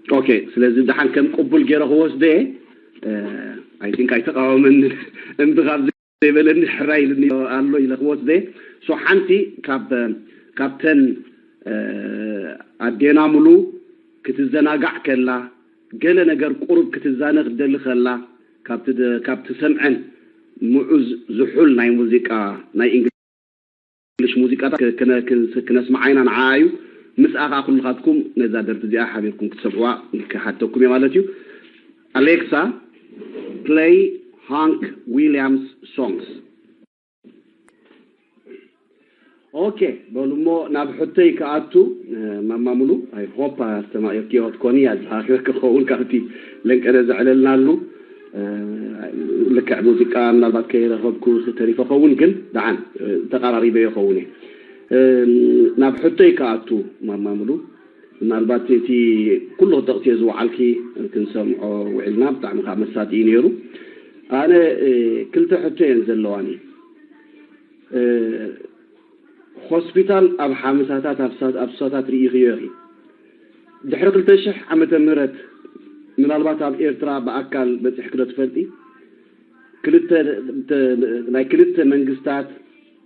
ኦኬ፣ ስለዚ ደሓን ከም ቅቡል ገይረ ክወስደ እየ። I think ኣይተቃወመን እምቢ ካብ ዘይበለኒ ሕራይ ኢልኒ ኣሎ ኢለ ክወስደ እየ። So ሓንቲ ካብ ካብተን ኣዴና ሙሉ ክትዘናጋዕ ከላ፣ ገለ ነገር ቁሩብ ክትዛነ ክትደሊ ከላ፣ ካብ ትሰምዐን ምዑዝ ዝሑል ናይ ሙዚቃ ናይ እንግሊሽ ሙዚቃታት ክነስምዓ ኢና። ንዓኣ እዩ። ምስኣ ከዓ ኩልኻትኩም ነዛ ደርፊ እዚኣ ሓቢርኩም ክትሰምዕዋ ክሓተኩም እየ ማለት እዩ። ኣሌክሳ፣ play Hank Williams songs። ኦኬ፣ በሉ እሞ ናብ ሕቶይ ክኣቱ። ማማ ሙሉ፣ I hope ኣስተማቂርክዮ ክትኮኒ፣ ኣዘኻኺረ ክኸውን ካብቲ ለንቀደ ዘዕለልናሉ። ልክዕ ሙዚቃ ምናልባት ከይረኸብኩ ተሪፈ ኸውን፣ ግን ደሓን ተቃራሪበ ይኸውን እየ። ናብ ሕቶይ ክኣቱ፣ ማማ ሙሉ፣ ምናልባት እቲ ኩሉ ክጠቕስዮ ዝወዓልኪ ክንሰምዖ ውዒልና፣ ብጣዕሚ ከዓ መሳጢ እዩ ነይሩ። ኣነ ክልተ ሕቶ እየን ዘለዋኒ። ሆስፒታል ኣብ ሓምሳታት ኣብ ሱሳታት ርኢኽዮ ኢኺ። ድሕሪ ክልተ ሽሕ ዓመተ ምህረት ምናልባት ኣብ ኤርትራ ብኣካል በፂሕኪ ዶ ትፈልጢ? ክልተ ናይ ክልተ መንግስታት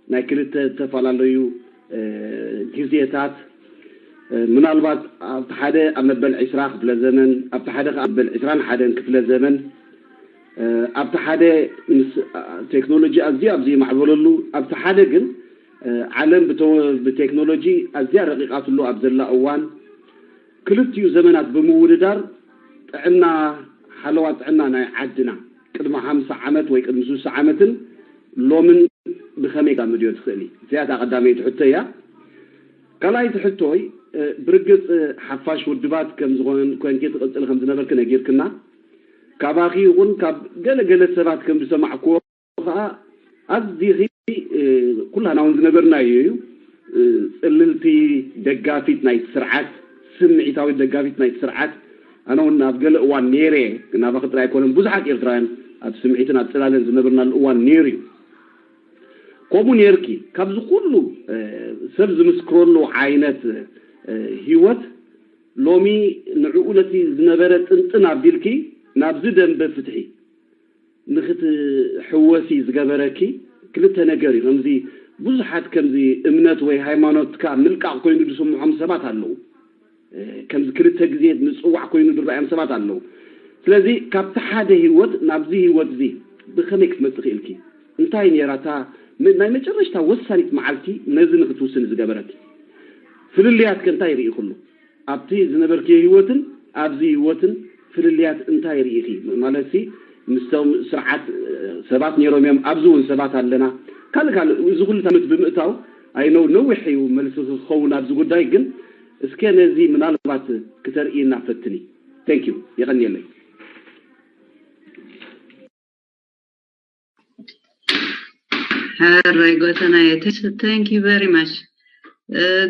ናይ ክልተ ዝተፈላለዩ ግዜታት፣ ምናልባት ኣብቲ ሓደ ኣብ መበል ዕስራ ክፍለ ዘመን፣ ኣብቲ ሓደ ከዓ መበል ዕስራን ሓደን ክፍለ ዘመን፣ ኣብቲ ሓደ ምስ ቴክኖሎጂ ኣዝዩ ኣብ ዘይማዕበለሉ፣ ኣብቲ ሓደ ግን ዓለም ብቴክኖሎጂ ኣዝያ ረቂቃትሉ ኣብ ዘላ እዋን፣ ክልቲኡ ዘመናት ብምውድዳር ጥዕና፣ ሓለዋ ጥዕና ናይ ዓድና ቅድሚ ሓምሳ ዓመት ወይ ቅድሚ ሱሳ ዓመትን ሎምን ብኸመይ ጋምድዮ ትኽእሊ? እዚኣ እታ ቀዳመይቲ ሕቶ እያ። ካልኣይቲ ሕቶይ፣ ብርግጽ ሓፋሽ ውድባት ከም ዝኾን ኮንኪ ትቕጽል ከም ዝነበርኪ ነጊርክና። ካባኺ ይኹን ካብ ገለ ገለ ሰባት ከም ዝሰማዕክዎ ከዓ ኣዚኺ፣ ኩላና እውን ዝነበርናዮ እዩ። ጽልልቲ ደጋፊት ናይቲ ስርዓት፣ ስምዒታዊት ደጋፊት ናይቲ ስርዓት። ኣነ እውን ኣብ ገለ እዋን ነይረ፣ ናባኺ ጥራይ ኣይኮነን፣ ብዙሓት ኤርትራውያን ኣብ ስምዒትን ኣብ ጽላለን ዝነበርናሉ እዋን ነይሩ እዩ። ከምኡ ነይርኪ። ካብዚ ኩሉ ሰብ ዝምስክረሉ ዓይነት ህይወት ሎሚ ንዕኡ ነቲ ዝነበረ ጥንጥን ኣቢልኪ ናብዚ ደንበ ፍትሒ ንክትሕወሲ ዝገበረኪ ክልተ ነገር እዩ። ከምዚ ብዙሓት ከምዚ እምነት ወይ ሃይማኖትካ ምልቃቕ ኮይኑ ዝስምዖም ሰባት ኣለዉ። ከምዚ ክልተ ግዜ ምጽዋዕ ኮይኑ ዝረኣዮም ሰባት ኣለዉ። ስለዚ ካብቲ ሓደ ህይወት ናብዚ ህይወት እዚ ብኸመይ ክትመጽእ ክኢልኪ? እንታይ ነይራ እታ ናይ መጨረሽታ ወሳኒት መዓልቲ ነዚ ንክትውስኒ ዝገበረኪ? ፍልልያትከ እንታይ ርኢኽሉ? ኣብቲ ዝነበርክዮ ህይወትን ኣብዚ ህይወትን ፍልልያት እንታይ ርኢኺ? ማለትሲ ምስቶም ስርዓት ሰባት ነይሮም እዮም፣ ኣብዚ እውን ሰባት ኣለና። ካልእ ካልእ እዚ ኩሉ ታምት ብምእታው ኣይነው ነዊሕ እዩ መልሲ ክኸውን ኣብዚ ጉዳይ፣ ግን እስከ ነዚ ምናልባት ክተርእይና ፈትኒ። Thank you። የቐንየለይ። ሕራይ ጎተናየ፣ thank you very much።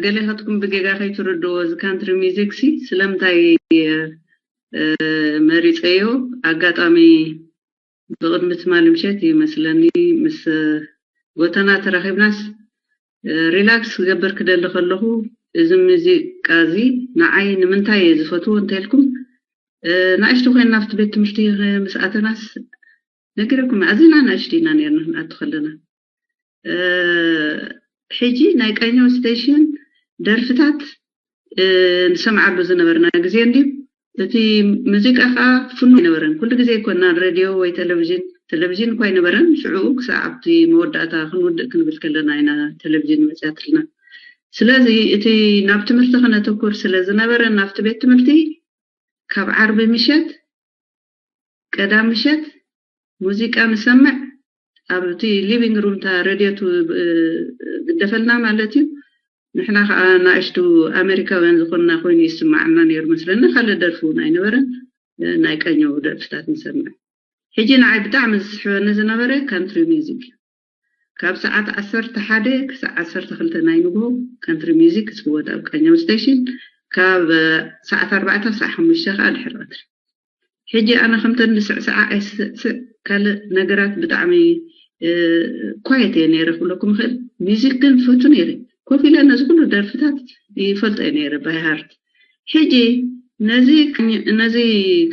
ገሌኻትኩም ብጌጋ ከይትርድዎ፣ እዚ ካንትሪ ሚዚክ ሲ ስለምንታይ መሪፀዮ? ኣጋጣሚ ብቕድሚ ትማሊ ምሸት ይመስለኒ ምስ ጎተና ተራኺብናስ ሪላክስ ክገብር ክደሊ ከለኹ፣ እዚ ሙዚቃ እዚ ንዓይ ንምንታይ እየ ዝፈትዎ እንተልኩም፣ ንእሽቶ ኮይና ኣብቲ ቤት ትምህርቲ ምስ ኣተናስ ነጊረኩም፣ ኣዚና ንእሽቶ ኢና ነርና ክንኣቱ ከለና። ሕጂ ናይ ቀኛው ስቴሽን ደርፍታት ንሰምዓሉ ዝነበርና ግዜ እንድዩ። እቲ ሙዚቃ ከዓ ፍኑ ኣይነበረን። ኩሉ ግዜ ኣይኮና ሬድዮ ወይ ቴሌቪዥን፣ ቴሌቪዥን እኳ ኣይነበረን ሽዑ፣ ክሳዕ ኣብቲ መወዳእታ ክንውድእ ክንብል ከለና ኢና ቴሌቪዥን መፅያትልና። ስለዚ እቲ ናብ ትምህርቲ ክነተኩር ስለ ዝነበረ ናብቲ ቤት ትምህርቲ ካብ ዓርቢ ምሸት ቀዳም ምሸት ሙዚቃ ንሰምዕ ኣብቲ ሊቪንግ ሩም እታ ሬድዮ ትግደፈልና ማለት እዩ። ንሕና ከዓ ንኣሽቱ ኣሜሪካውያን ዝኾንና ኮይኑ ይስማዓና ነይሩ መስለኒ። ካልእ ደርፊ እውን ኣይነበረን። ናይ ቀኛው ደርፍታት ንሰምዕ። ሕጂ ንዓይ ብጣዕሚ ዝስሕበኒ ዝነበረ ካንትሪ ሚዚክ እዩ። ካብ ሰዓት ዓሰርተ ሓደ ክሳዕ ዓሰርተ ክልተ ናይ ንግሆ ካንትሪ ሚዚክ ዝፍወት ኣብ ቀኛው ስቴሽን፣ ካብ ሰዓት ኣርባዕተ ክሳዕ ሓሙሽተ ከዓ ድሕሪ ቀትሪ። ሕጂ ኣነ ከምተን ዝስዕስዓ ኣይስስዕ፣ ካልእ ነገራት ብጣዕሚ ኳየት እየ ነይረ ክብለኩም ይኽእል። ሚዚክ ግን ፈቱ ነይረ። ኮፍ ኢለ ነዚ ኩሉ ደርፍታት ይፈልጦ እየ ነይረ ባይ ሃርት። ሕጂ ነዚ ነዚ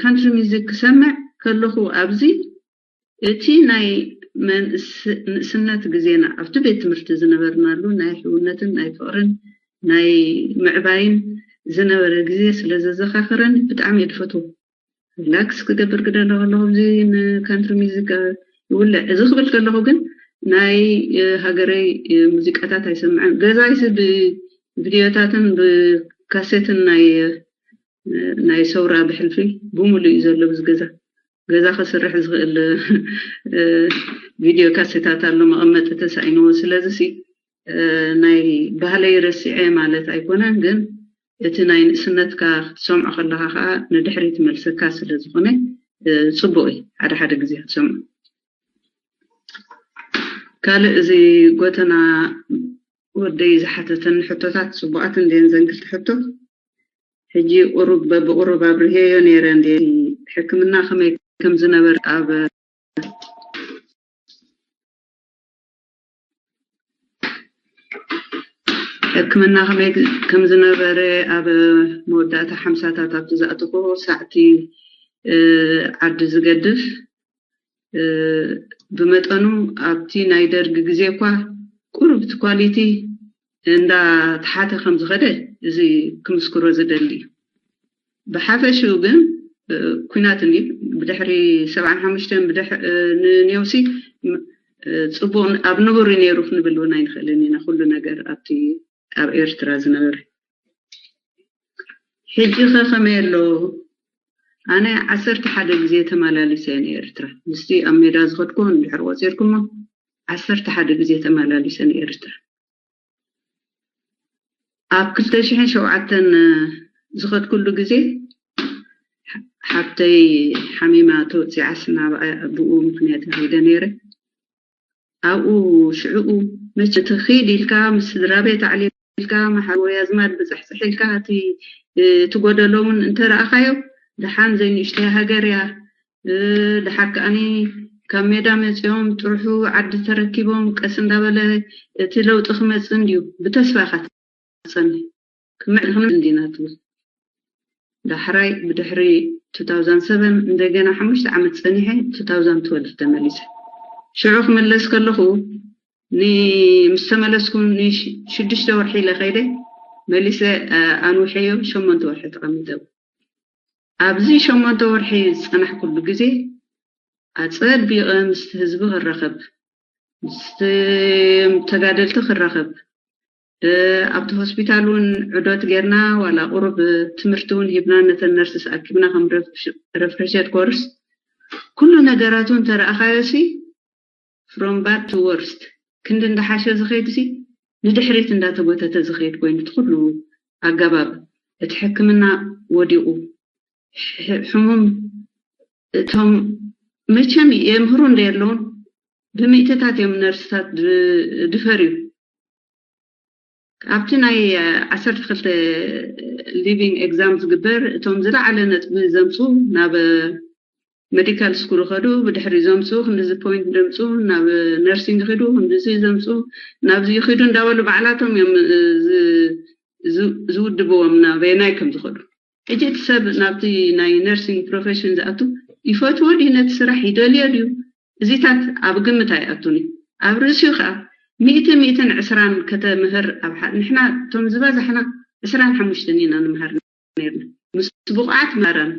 ካንትሪ ሚዚክ ክሰምዕ ከለኹ ኣብዚ እቲ ናይ ንእስነት ግዜና ኣብቲ ቤት ትምህርቲ ዝነበርናሉ ናይ ሕውነትን ናይ ፍቕርን ናይ ምዕባይን ዝነበረ ግዜ ስለ ዘዘኻኽረኒ ብጣዕሚ እየ ዝፈትዎ። ሪላክስ ክገብር ክደለ ከለኹ እዚ ንካንትሪ ሚዚክ ይውልዕ እዚ ክብል ከለኹ ግን ናይ ሃገረይ ሙዚቃታት ኣይሰምዐን። ገዛይሲ ብቪድዮታትን ብካሴትን ናይ ናይ ሰውራ ብሕልፊ ብምሉ እዩ ዘሎ ብዚ ገዛ። ገዛ ክስርሕ ዝኽእል ቪድዮ ካሴታት ኣሎ መቐመጢ ተሳኢንዎ። ስለዚ ሲ ናይ ባህለይ ረሲዐ ማለት ኣይኮነን፣ ግን እቲ ናይ ንእስነትካ ክትሰምዖ ከለኻ ከዓ ንድሕሪት መልሰካ ስለ ዝኾነ ጽቡቕ እዩ ሓደ ሓደ ግዜ ክትሰምዖ። ካልእ እዚ ጎተና ወደይ ዝሓተተኒ ሕቶታት ጽቡቓት እንድየን ዘን ክልተ ሕቶ። ሕጂ ቁሩብ በብቁሩብ ኣብርሄዮ ነይረ እንዴ ሕክምና ከመይ ከም ዝነበር ኣብ ሕክምና ከመይ ከም ዝነበረ ኣብ መወዳእታ ሓምሳታት ኣብቲ ዝኣተኮ ሳዕቲ ዓዲ ዝገድፍ ብመጠኑ ኣብቲ ናይ ደርጊ ግዜ እኳ ቁሩብ እቲ ኳሊቲ እንዳተሓተ ከም ዝኸደ እዚ ክምስክሮ ዝደሊ እዩ። ብሓፈሽኡ ግን ኩናት እንዲ ብድሕሪ ሰብዓን ሓሙሽተን ንኔውሲ ፅቡቅ ኣብ ንቡር ነይሩ ክንብል እውን ኣይንኽእልን ኢና። ኩሉ ነገር ኣብቲ ኣብ ኤርትራ ዝነበረ ሕጂ ከ ከመይ ኣሎ? ኣነ ዓሰርተ ሓደ ግዜ ተመላሊሰ ንኤርትራ ምስቲ ኣብ ሜዳ ዝኸድኩ እንድሕር ቆፂርኩሞ ዓሰርተ ሓደ ግዜ ተመላሊሰ ንኤርትራ። ኣብ ክልተ ሽሕን ሸውዓተን ዝኸድኩሉ ግዜ ሓብተይ ሓሚማ ተወፂዓስ ናብኣ ብኡ ምክንያት ከይደ ነይረ። ኣብኡ ሽዕኡ መቸ ትኺድ ኢልካ ምስ ስድራ ቤት ኣዕሊልካ መሓወይ ኣዝማድ ብፅሕፅሕ ኢልካ እቲ ትጎደሎ እውን እንተረኣኻዮ ደሓን ዘይንእሽተይ ሃገር እያ። ደሓር ከኣኒ ካብ ሜዳ መፂኦም ጥርሑ ዓዲ ተረኪቦም ቀስ እንዳበለ እቲ ለውጢ ክመፅእ እንድዩ ብተስፋ ኢኻ ትፀንሕ። ክምዕልኽን እንዲና ትብል። ዳሕራይ ብድሕሪ two thousand seven እንደገና ሓሙሽተ ዓመት ፀኒሐ two thousand twelve ተመሊሰ። ሽዑ ክምለስ ከለኹ ምስ ተመለስኩ ሽዱሽተ ወርሒ ኢለ ከይደ መሊሰ ኣንውሐዮ ሸሞንተ ወርሒ ተቐሚጠ። ኣብዚ ሸሞንተ ወርሒ ዝፀናሕኩሉ ግዜ ኣፀቢቐ ምስቲ ህዝቢ ክራኸብ ምስቲ ተጋደልቲ ክራኸብ ኣብቲ ሆስፒታል እውን ዑደት ጌርና ዋላ ቁሩብ ትምህርቲ እውን ሂብና ነተን ነርስስ ኣኪብና ከም ረፍረሸድ ኮርስ ኩሉ ነገራቱ እንተረኣኻዮ ሲ from bad to worst ክንዲ እንዳሓሸ ዝኸይድ ሲ ንድሕሪት እንዳተጎተተ ዝኸይድ ኮይኑ እቲ ኩሉ ኣገባብ እቲ ሕክምና ወዲቑ ሕሙም እቶም መቸም የምህሩ እንደ የለውን ብሚእትታት እዮም ነርስታት ድፈር እዩ ኣብቲ ናይ ዓሰርተ ክልተ living exam ዝግበር እቶም ዝለዓለ ነጥቢ ዘምፁ ናብ medical school ከዱ ብድሕሪ ዘምፁ ክንዲዚ point ዘምፁ ናብ nursing ኪዱ ክንዲዚ ዘምፁ ናብዚ ኪዱ እንዳበሉ ባዕላቶም እዮም ዝውድብዎም ናበየናይ ከም ዝኸዱ ሕጂ እቲ ሰብ ናብቲ ናይ nursing profession ዝኣቱ ይፈትዎ ድዩ ነቲ ስራሕ ይደልዮ ድዩ እዚታት ኣብ ግምት ኣይኣቱን እዩ ኣብ ርእሲኡ ከዓ ሚእትን ሚእትን ዕስራን ከተምህር ኣብ ንሕና እቶም ዝበዛሕና ዕስራን ሓሙሽተን ኢና ንምሃር ነርና ምስ ብቑዓት መረን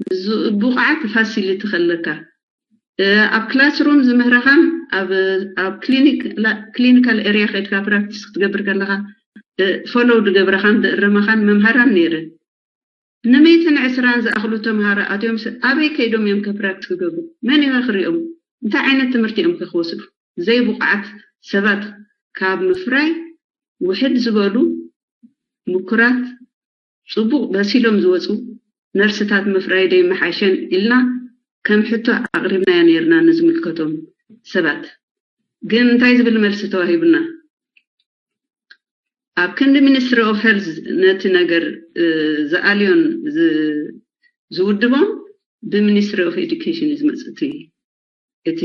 ምስ ብቑዓት facility ከለካ ኣብ classroom ዝምህረኻን ኣብ clinical area ከድካ practice ክትገብር ከለኻ follow ዝገብረኻን ዝእርመኻን መምሃራን ነይረን ንምእትን ዕስራን ዝኣኽሉ ተምሃሮ ኣትዮም ኣበይ ከይዶም እዮም ከ practice ክገብሩ መን ኢኻ ክሪኦም እንታይ ዓይነት ትምህርቲ እዮም ከ ክወስዱ ዘይብቑዓት ሰባት ካብ ምፍራይ ውሕድ ዝበሉ ምኩራት ፅቡቕ በሲሎም ዝወፁ ነርስታት ምፍራይ ዶ ይመሓሸን ኢልና ከም ሕቶ ኣቕሪብናዮ ነይርና ንዝምልከቶም ሰባት ግን እንታይ ዝብል መልሲ ተዋሂቡና ኣብ ክንዲ ministry of health ነቲ ነገር ዝኣልዮን ዝውድቦን ብ ministry of education እዩ ዝመፅእ እቲ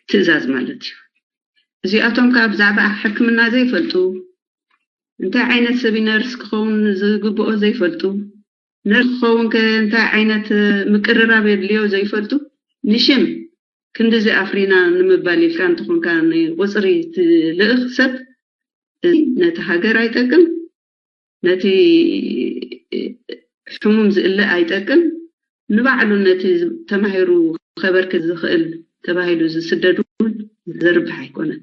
ትእዛዝ ማለት እዩ እዚኣቶም ከዓ ብዛዕባ ሕክምና ዘይፈልጡ እንታይ ዓይነት ሰብ ነርስ ክኸውን ዝግብኦ ዘይፈልጡ ነርስ ክኸውን ከ እንታይ ዓይነት ምቅርራብ የድልዮ ዘይፈልጡ፣ ንሽም ክንድዚ ኣፍሪና ንምባል ኢልካ እንተኾንካ ንቁፅሪ ትልእኽ ሰብ፣ እዚ ነቲ ሃገር ኣይጠቅም፣ ነቲ ሕሙም ዝእለ ኣይጠቅም፣ ንባዕሉ ነቲ ተማሂሩ ከበርክት ዝኽእል ተባሂሉ ዝስደድ እውን ዘርብሕ ኣይኮነን።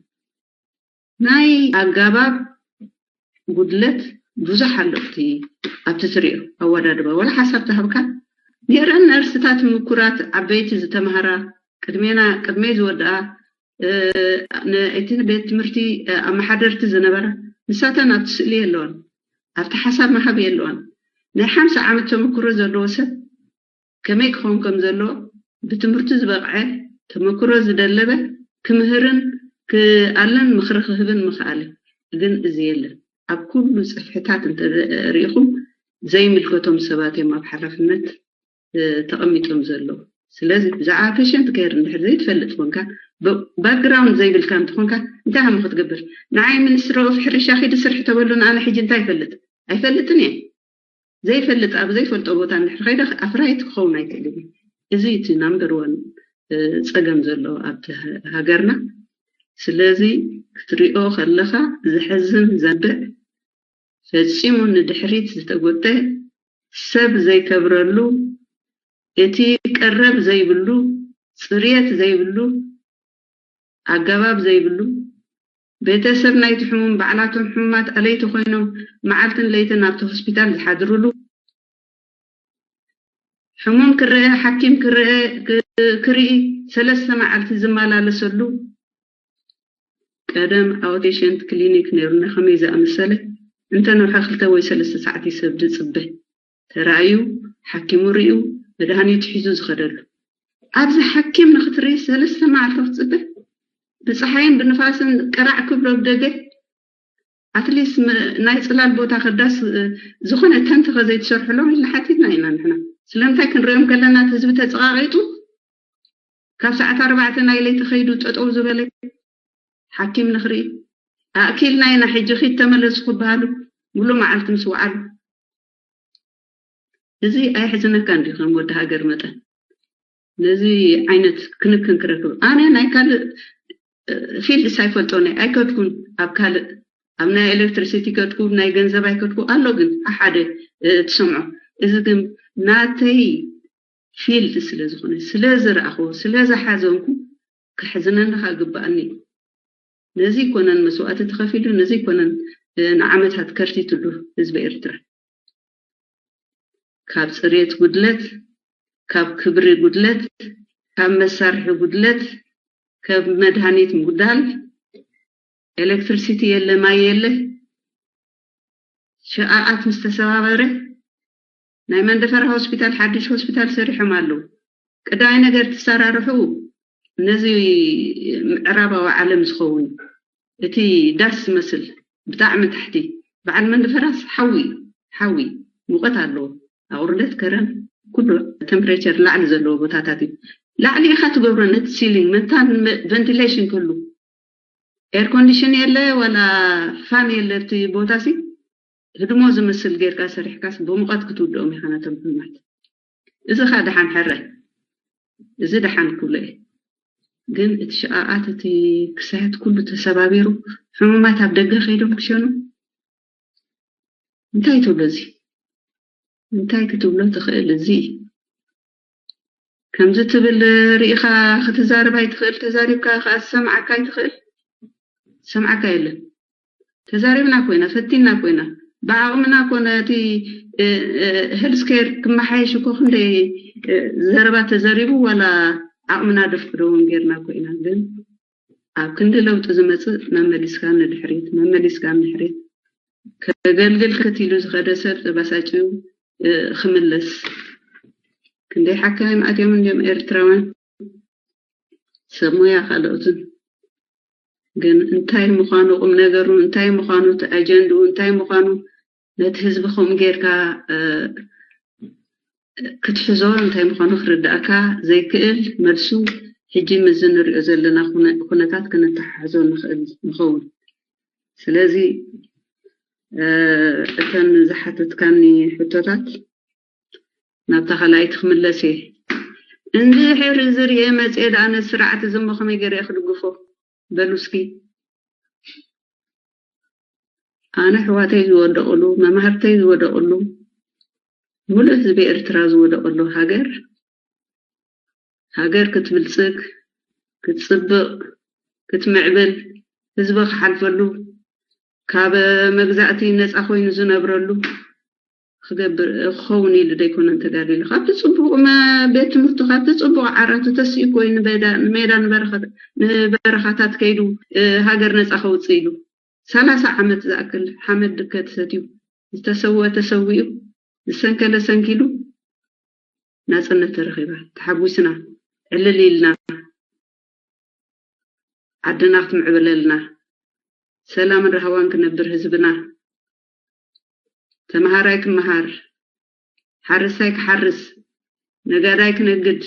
ናይ ኣጋባብ ጉድለት ብዙሕ ኣሎ። ኣብቲ ኣብቲ ትሪኦ ኣወዳድባ፣ ወላ ሓሳብ ተሃብካ፣ ነረን ነርስታት ምኩራት ዓበይቲ ዝተማሃራ፣ ቅድሜና ቅድመይ ዝወድኣ፣ እቲ ቤት ትምህርቲ ኣመሓደርቲ ዝነበራ፣ ንሳተን ኣብቲ ስእሊ የለዋን፣ ኣብቲ ሓሳብ መሃብ የለዋን። ናይ ሓምሳ ዓመት ተመክሮ ዘለዎ ሰብ ከመይ ክኸውን ከም ዘለዎ፣ ብትምህርቲ ዝበቕዐ፣ ተመክሮ ዝደለበ ክምህርን ክኣልን ምኽሪ ክህብን ምኽኣለ። ግን እዚ የለን። ኣብ ኩሉ ጽፍሕታት እንተሪኢኹም ዘይምልከቶም ሰባት እዮም ኣብ ሓላፍነት ተቐሚጦም ዘለዉ። ስለዚ ብዛዕባ ፔሸንት ኬር እንድሕር ዘይትፈልጥ ኮንካ፣ ባክግራውንድ ዘይብልካ እንተኾንካ፣ እንታይ ሃሞ ክትገብር? ንዓይ ሚኒስትሪ ኦፍ ሕርሻ ኪዲ ስርሒ ተበሉ፣ ንኣነ ሕጂ እንታይ ይፈልጥ? ኣይፈልጥን እየ። ዘይፈልጥ ኣብ ዘይፈልጦ ቦታ እንድሕር ከይደ ኣፍራይት ክኸውን ኣይክእልን እዩ። እዚ እቲ ናምበር ዋን ፀገም ዘሎ ኣብቲ ሃገርና። ስለዚ ክትሪኦ ከለኻ ዘሕዝን ዘንብዕ፣ ፈጺሙ ንድሕሪት ዝተጎተ፣ ሰብ ዘይከብረሉ፣ እቲ ቀረብ ዘይብሉ፣ ፅርየት ዘይብሉ፣ ኣገባብ ዘይብሉ፣ ቤተሰብ ናይቲ ሕሙም ባዕላቶም ሕሙማት ኣለይቲ ኮይኖም መዓልትን ለይትን ኣብቲ ሆስፒታል ዝሓድርሉ፣ ሕሙም ክረአ፣ ሓኪም ክረአ፣ ክርኢ ሰለስተ መዓልቲ ዝመላለሰሉ፣ ቀደም ኣውትፔሸንት ክሊኒክ ነይሩና። ከመይ ዝኣመሰለ፣ እንተነውሐ ክልተ ወይ ሰለስተ ሰዓት እዩ ሰብ ዝፅበ። ተራእዩ፣ ሓኪሙ ርእዩ፣ መድሃኒቱ ሒዙ ዝኸደሉ። ኣብዚ ሓኪም ንክትርኢ ሰለስተ መዓልቲ ክትፅበ፣ ብፀሓይን ብንፋስን ቀራዕ ክብሎ ብደገ። ኣትሊስት ናይ ፅላል ቦታ ከዳስ ዝኾነ ተንት ከዘይትሰርሕሎም ኢልና ሓቲትና ኢና ንሕና። ስለምንታይ ክንሪኦም ከለና እቲ ህዝቢ ተፀቃቂጡ ካብ ሰዓት ኣርባዕተ ናይ ለይቲ ከይዱ ጠጠው ዝበለ ሓኪም ንክርኢ ኣእኪልና ኢና። ሕጂ ኪድ ተመለሱ ክበሃሉ ሙሉ መዓልቲ ምስ ወዓሉ፣ እዚ ኣየሕዝነካ እንዲ ከም ወዲ ሃገር መጠን? ነዚ ዓይነት ክንክን ክረክብ ኣነ ናይ ካልእ ፊልድስ ኣይፈልጦን ኣይከድኩን። ኣብ ካልእ ኣብ ናይ ኤሌክትሪሲቲ ከድኩ፣ ናይ ገንዘብ ኣይከድኩ ኣሎ፣ ግን ሓደ ትሰምዖ። እዚ ግን ናተይ ፊልድ ስለ ዝኾነ፣ ስለ ዝረኣኹ፣ ስለ ዝሓዘንኩ፣ ከሕዝነኒ ከኣ ግብኣኒ እዩ። ነዚ ይኮነን መስዋእቲ ተኸፊሉ፣ ነዚ ይኮነን ንዓመታት ከርቲትሉ ህዝቢ ኤርትራ። ካብ ፅሬት ጉድለት፣ ካብ ክብሪ ጉድለት፣ ካብ መሳርሒ ጉድለት፣ ካብ መድሃኒት ምጉዳል፣ ኤሌክትሪሲቲ የለ፣ ማይ የለ፣ ሸቓቓት ምስ ተሰባበረ፣ ናይ መንደፈራ ሆስፒታል ሓድሽ ሆስፒታል ሰሪሖም ኣለዉ። ቀዳማይ ነገር ትሰራርሑ ነዚ ምዕራባዊ ዓለም ዝኸውን እቲ ዳስ ዝመስል ብጣዕሚ ታሕቲ በዓል መንደፈራስ ሓዊ ሓዊ ሙቐት ኣለዎ። ኣቑርደት ከረን ኩሉ ተምፕሬቸር ላዕሊ ዘለዎ ቦታታት እዩ። ላዕሊ ኢኻ ትገብሮ ነቲ ሲሊንግ መታን ቨንቲሌሽን ክህሉ ኤር ኮንዲሽን የለ ዋላ ፋን የለ ኣብቲ ቦታ ሲ ህድሞ ዝመስል ጌርካ ሰሪሕካስ ብሙቐት ክትውድኦም ኢኻ ነቶም ሕማት። እዚ ኻ ደሓን ሕረ፣ እዚ ደሓን ክብሎ እየ። ግን እቲ ሸቓቓት እቲ ክሳያት ኩሉ ተሰባቢሩ ሕሙማት ኣብ ደገ ከይዶም ክሸኑ እንታይ ትብሎ? እዚ እንታይ ክትብሎ ትኽእል? እዚ ከምዚ ትብል ርኢኻ ክትዛረብ ኣይትኽእል፣ ተዛሪብካ ከዓ ዝሰምዓካ ኣይትኽእል፣ ዝሰምዓካ የለን። ተዛሪብና ኮይና ፈቲና ኮይና ብዓቕምና ኮነ እቲ ሄልስኬር ክመሓየሽ እኮ ክንደይ ዘረባ ተዘሪቡ ዋላ ዓቕምና ደፍቅዶ እውን ጌርና ኮይና ግን ኣብ ክንዲ ለውጢ ዝመፅእ መመሊስካ ንድሕሪት መመሊስካ ንድሕሪት ከገልግል ክትኢሉ ዝኸደ ሰብ ተባሳጭዩ ክምለስ ክንደይ ሓካይም ኣትዮም እንዲም ኤርትራውያን ሰብ ሞያ ካልኦትን ግን እንታይ ምዃኑ ቁም ነገሩ እንታይ ምዃኑ እቲ ኣጀንድኡ እንታይ ምዃኑ ነቲ ህዝቢ ከምኡ ጌርካ ክትሕዞ እንታይ ምዃኑ ክርዳእካ ዘይክእል መልሱ ሕጂ ምስዚ ንሪኦ ዘለና ኩነታት ክነተሓሕዞ ንኽእል ንኸውን። ስለዚ እተን ዝሓተትካኒ ሕቶታት ናብታ ካልኣይቲ ክምለስ እየ። እንድሕር ዝርኤ መፅኤ ደኣ ነዚ ስርዓት እዚ እሞ ከመይ ገይረ እየ ክድግፎ? በሉ እስኪ። ኣነ ኣሕዋተይ ዝወደቕሉ፣ መማህርተይ ዝወደቕሉ፣ ሙሉእ ህዝቢ ኤርትራ ዝወደቐሉ ሃገር፣ ሃገር ክትብልጽግ፣ ክትጽብቕ፣ ክትምዕብል፣ ህዝቢ ክሓልፈሉ፣ ካብ መግዛእቲ ነጻ ኮይኑ ዝነብረሉ ክገብር፣ ክኸውን ኢሉ ደይኮነን ተጋዲሉ። ካብቲ ጽቡቕ መ-፣ ቤት ትምህርቱ፣ ካብቲ ጽቡቕ ዓራቱ ተሲኡ ኮይኑ ንበዳ-፣ ንሜዳ ንበረኸት-፣ ንበረኻታት ከይዱ፣ እ፣ ሃገር ነጻ ከውጽእ ኢሉ። ሰላሳ ዓመት ዝኣክል ሓመድ ድከ ተሰትዩ፣ ዝተሰወ ተሰዊኡ፣ ዝሰንከለ ሰንኪሉ፣ ናጽነት ተረኺባ። ተሓጒስና፣ ዕልል ኢልና፣ ዓድና ክትምዕብለልና፣ ሰላምን ራህዋን ክነብር ህዝብና፣ ተመሃራይ ክመሃር፣ ሓረስታይ ክሓርስ፣ ነጋዳይ ክነግድ፣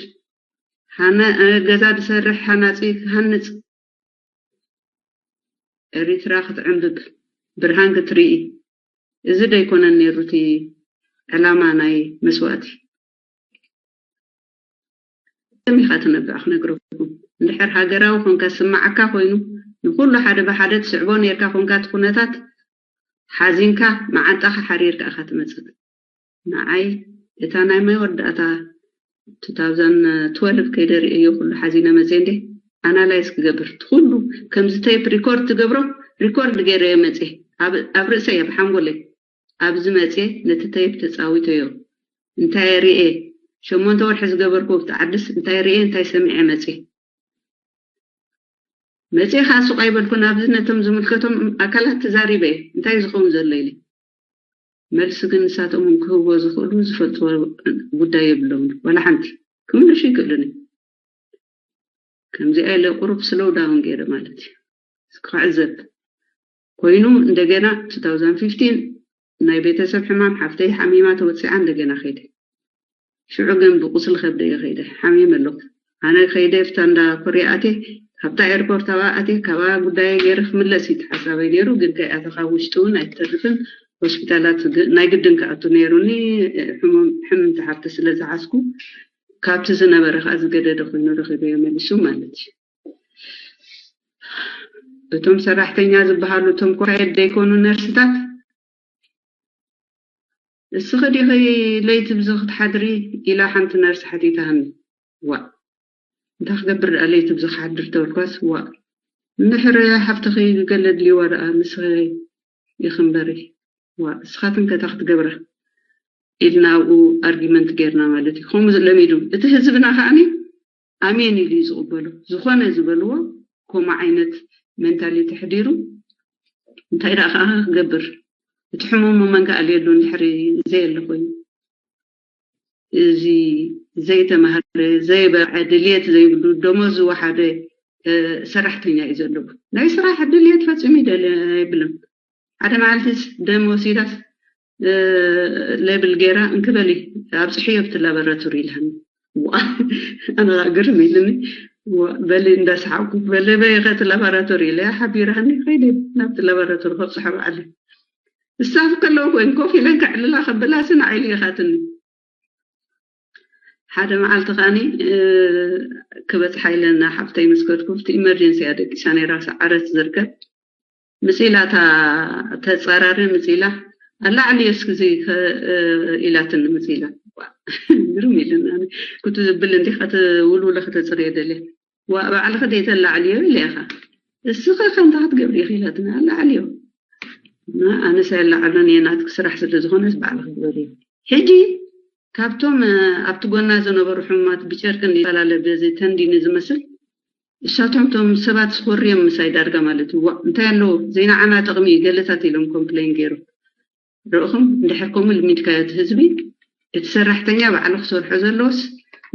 ሃነ-፣ ገዛ ዝሰርሕ ሃናጺ ክሃንጽ፣ ኤሪትራ ክትዕንብብ፣ ብርሃን ክትርኢ፣ እዚ ዶ ኣይኮነን ነይሩ እቲ ዕላማ ናይ መስዋእቲ? ከመይ ኢኻ ትነብዕ ክነግረኩም? እንድሕር ሃገራዊ ኮንካ ዝስምዓካ ኮይኑ፣ ንኹሉ ሓደ ብሓደ ትስዕቦ ነይርካ ኮንካ፣ እቲ ኩነታት ሓዚንካ፣ መዓንጣኻ ሓሪርካ ኢኻ ትመጽእ። ንዓይ እታ ናይ መወዳእታ two thousand twelve ከይደ ርእዮ ኩሉ ሓዚነ መጽየ እንዴ፣ ኣናላይዝ ክገብር፣ እቲ ኩሉ ከምዚ ቴፕ ሪኮርድ ትገብሮ፣ ሪኮርድ ገይረዮ መጽየ። ኣብ፣ ኣብ ርእሰይ፣ ኣብ ሓንጎለይ፣ ኣብዚ መጽየ ነቲ ቴፕ ተጻዊተዮ። እንታይ ርእየ? ሸሞንተ ወርሒ ዝገበርኩ ኣብቲ ዓድስ እንታይ ርእየ፣ እንታይ ሰሚዐ መጽየ። መጽየ ከኣ ሱቕ ኣይበልኩን፣ ኣብዚ ነቶም ዝምልከቶም ኣካላት ተዛሪበ እየ። እንታይ ዝኸውን ዘሎ ኢለ። መልሲ ግን ንሳቶም እውን ክህብዎ ዝኽእሉ ዝፈልጥዎ ጉዳይ የብሎምን። ዋላ ሓንቲ ክምልሹ ይክእሉን እዮም። ከምዚኣ ኢለ ቁሩብ ስሎው ዳውን ገይረ ማለት እዩ። ክዕዘብ ኮይኑ እንደገና two thousand fifteen ናይ ቤተሰብ ሕማም ሓፍተይ ሓሚማ ተወፂዓ እንደገና ከይደ። ሽዑ ግን ብቁስሊ ከብደ እየ ከይደ። ሓሚመ ኣለኹ። ኣነ ከይደ ኣብታ እንዳ ኮርያ ኣትየ፣ ካብታ ኤርፖርት ኣብኣ ኣትየ፣ ካብኣ ጉዳየ ገይረ ክምለስ እዩ እቲ ሓሳበይ ነይሩ። ግን ከይኣተኻ ኣብ ውሽጢ እውን ኣይትተርፍን። ሆስፒታላት ግ-፣ ናይ ግድን ክኣቱ ነይሩኒ። ሕሙም፣ ሕምምቲ ሓፍቲ ስለ ዝሓዝኩ፣ ካብቲ ዝነበረ ከዓ ዝገደደ ኮይኑ ረኺበዮ መሊሱ ማለት እዩ። እቶም ሰራሕተኛ ዝበሃሉ እቶም ኮርያ ደይኮኑ ነርስታት፣ "እስኺ ዲኺ ለይቲ ብዚ ክትሓድሪ?" ኢላ ሓንቲ ነርስ ሓቲታኒ። "ዋእ፣ እንታይ ክገብር ደኣ ለይቲ ብዚ ክሓድር?" ተበልኳስ፣ "ዋእ፣ እንድሕር ሓፍትኺ ገለ ድልይዋ ደኣ ንስኺ ኢኺ እምበሪ። ዋእ፣ እስኻትንከ እንታይ ክትገብራ?" ኢልና ኣብኡ ኣርጊመንት ጌርና ማለት እዩ። ከምኡ ለሚዱ። እቲ ህዝብና ከኣኒ ኣሜን ኢሉ እዩ ዝቕበሎ። ዝኾነ ዝበልዎ ከምኡ ዓይነት ሜንታሊቲ ኣሕዲሩ፣ እንታይ ደኣ ከኣ ክገብር? እቲ ሕሙም መን ከኣልየሉ እንድሕሪ ዘየለ ኮይኑ? እዚ ዘይተማህረ፣ ዘይበልዐ፣ ድልየት ዘይብሉ፣ ደሞዝ ዝወሓደ፣ እ፣ ሰራሕተኛ እዩ ዘለዎ። ናይ ስራሕ ድልየት ፈጺሙ ይደሊ ኣይብልን። ሓደ መዓልቲስ ደም ወሲዳስ፣ እ፣ ሌብል ገይራ፣ "እንክበሊ፣ ኣብፅሕዮ ኣብቲ ላቦራቶሪ" ኢልሃኒ። ዋ፣ ኣነ ኸዓ ግርም ኢልኒ። ዋ፣ በሊ እንዳሰሓቅኩ፣ "በሊ በይ ኸ እቲ ላቦራቶሪ" ኢለ ሓቢራኒ ከይደ ናብቲ ላቦራቶሪ ከብፅሖ በዓለይ። እሳ ከለዉ ኮይን ኮፍ ኢለን ከዕልላ ከብላሲ ንዓይ ልኢኻትኒ። ሓደ መዓልቲ ከኣኒ፣ እ፣ ክበፅሓ ኢለና ሓፍተይ ምስ ከድኩ፣ ኣብቲ ኢመርጀንሲ እያ ደቂሳ ነይራ፣ ሰዓረት ዝርከብ። ምፅ ኢላ እታ ተፃራሪ ምፅ ኢላ፣ "ኣላዕልዮ እስኪ እዚ ከ-፣ እ፣ ኢላትኒ ምፅ ኢላ። ግርም ኢሉኒ ኣነ። "ኩቱ ዝብል እንዲኻ ትውልውለ ከተፅርዮ ደልየ?" "ዋ፣ ባዕልኺ ደይ ተላዕልዮ?" ኢለ ኢኻ። "እስኺ ከ እንታይ ክትገብሪ ኢኺ?" ኢላትኒ። "ኣላዕልዮ። ና፣ ኣነስ ኣይላዕሎን እየ፣ ናትኪ ስራሕ ስለ ዝኾነስ ባዕልኺ ግበርዮ." ሕጂ ካብቶም፣ እ፣ ኣብቲ ጎና ዝነበሩ ሕሙማት ብጨርቂ እንዲ-፣ፈላለ በዚ ተንዲኒ ዝመስል፣ እሳቶም እቶም ሰባት ስኾርዮም ምሳይ ዳርጋ ማለት እዩ። "ዋእ፣ እንታይ ኣለዎ? ዘይንዓና ጥቕሚ እዩ" ገለታት ኢሎም ኮምፕሌን ገይሩ። ርኢኹም፣ እንድሕር ከምኡ ልሚድካዮ እቲ ህዝቢ፣ እቲ ሰራሕተኛ ባዕሉ ክሰርሖ ዘለዎስ፣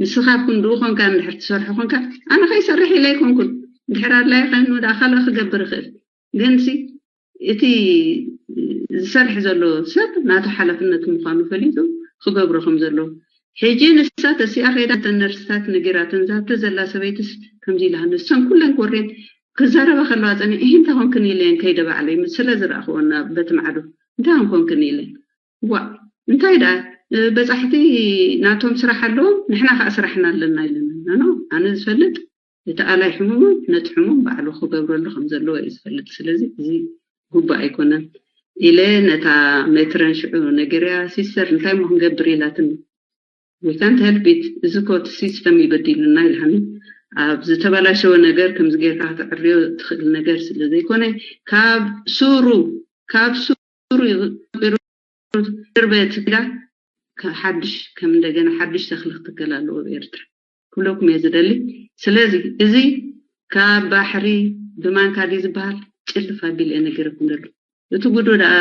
ንስኻ ኣብ ክንድኡ ኮንካ እንድሕር ትሰርሖ ኮንካ፣ ኣነ ከይሰርሕ ኢለ ኣይኮንኩን። እንድሕር ኣድላይ ኮይኑ ደኣ ካልእ ክገብር ይኽእል። ግንሲ እቲ ዝሰርሕ ዘሎ ሰብ ናቱ ሓላፍነት ምዃኑ ፈሊጡ ክገብሮ ከም ዘለዎ። ሕጂ ንሳ ተሲኣ ከይዳ እተን ነርስታት ነጊራተን፣ እዛ ዘላ ሰበይትስ ከምዚ ኢላ፣ ንሰን ኩለን ኮሬን ክዛረባ ከለዋ ጸኒሐ፣ "እሂ፣ እንታይ ኮንክን?" ኢለየን ከይደ ባዕለይ፣ ምስ-፣ ስለ ዝረኣኽወን በቲ ማዕዶ፣ "እንታይ ኮንክን?" ኢለየን። "ዋእ፣ እንታይ ደኣ?" እ፣ በጻሕቲ ናቶም ስራሕ ኣለዎም፣ ንሕና ከዓ ስራሕና ኣለና ኢለና። ኖ፣ ኣነ ዝፈልጥ እቲ ኣላይ ሕሙሙ ነቲ ሕሙም ባዕሉ ክገብረሉ ከም ዘለዎ እዩ ዝፈልጥ። ስለዚ እዚ ግቡእ ኣይኮነን ኢለ ነታ ሜትረን ሽዑ ነጊረያ፣ ሲስተር እንታይ እሞ ክንገብር ኢላትኒ። We can't help it፣ እዚ እኮ እቲ ሲስተም እዩ በዲሉና ኢላኒ። ኣብ ዝተበላሸወ ነገር ከምዚ ጌርካ ክትዕርዮ ትኽእል ነገር ስለ ዘይኮነ፣ ካብ ሱሩ፣ ካብ ሱሩ ይቕርበት ኢላ ሓድሽ፣ ከም እንደገና ሓድሽ ተኽሊ ክትከል ኣለዎ ኣብ ኤርትራ ክብለኩም እየ ዝደሊ። ስለዚ እዚ ካብ ባሕሪ ብማንካ ድዩ ዝበሃል፣ ጭልፍ ኣቢለ እየ ነጊረኩም ዘሎ። እቲ ጉዶ ደኣ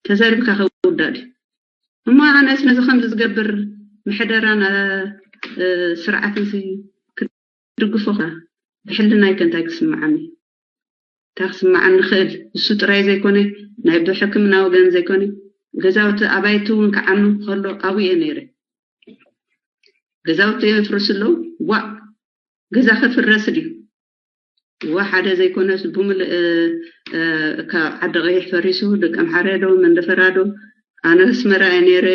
ተዘርቢካ ከውዳእ ድዩ? እሞ ኣነስ ነዚ ከምዚ ዝገብር ምሕደራን፣ እ፣ ስርዓትን ሲ ክድግፎ ከ ብሕልናይ ከ እንታይ ክስምዓኒ? እንታይ ክስምዓኒ ይኽእል? እሱ ጥራይ ዘይኮነ፣ ናይ ብሕክምና ወገን ዘይኮነ፣ ገዛውቲ ኣባይቲ እውን ክዓኑ ከሎ ኣብኡ እየ ነይረ። ገዛውቲ የፍርሱ ኣለዉ። ዋእ፣ ገዛ ከፍረስ ድዩ? ዋ፣ ሓደ ዘይኮነስ ብምልእ፣ እ፣ እ፣ ካብ ዓዲ ቀይሕ ፈሪሱ፣ ደቂ ኣምሓራ ዶ መንደፈራ ዶ፣ ኣነ ኣስመራ እየ ነይረ።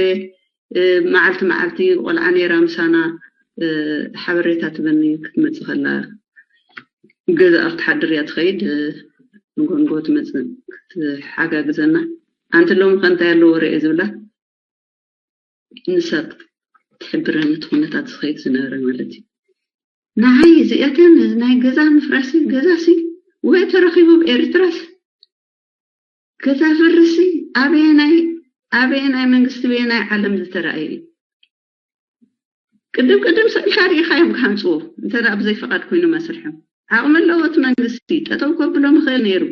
እ፣ መዓልቲ መዓልቲ ቆልዓ ነይራ ምሳና፣ እ፣ ሓበሬታ ትበኒ ክትመጽእ ከላ። ገዛ ኣብ ትሓድር እያ ትኸይድ፣ እ፣ ንጎ ንጎ ትመጽእ ክትሓጋግዘና። ኣንቲ ሎሚ ከ እንታይ ኣለዎ ወረ እየ ዝብላ። ንሳ ትሕብረኒ እቲ ኩነታት ዝኸይድ ዝነበረ ማለት እዩ። ንዓይ እዚኣተን ናይ ገዛ ምፍራስ፣ ገዛሲ ወይ ተረኺቡ ብኤርትራስ ገዛ ፍርሲ ኣበየናይ፣ ኣበየናይ መንግስቲ በየናይ ዓለም ዝተረኣየ እዩ? ቅድም ቅድም ስእልካ ርኢኻዮም ክሃንፅዎ እንተ ደኣ ብዘይ ፍቓድ ኮይኖም ኣስርሖም። ዓቕሚ ኣለዎ እቲ መንግስቲ፣ ጠጠው ከብሎም ይኽእል ነይሩ።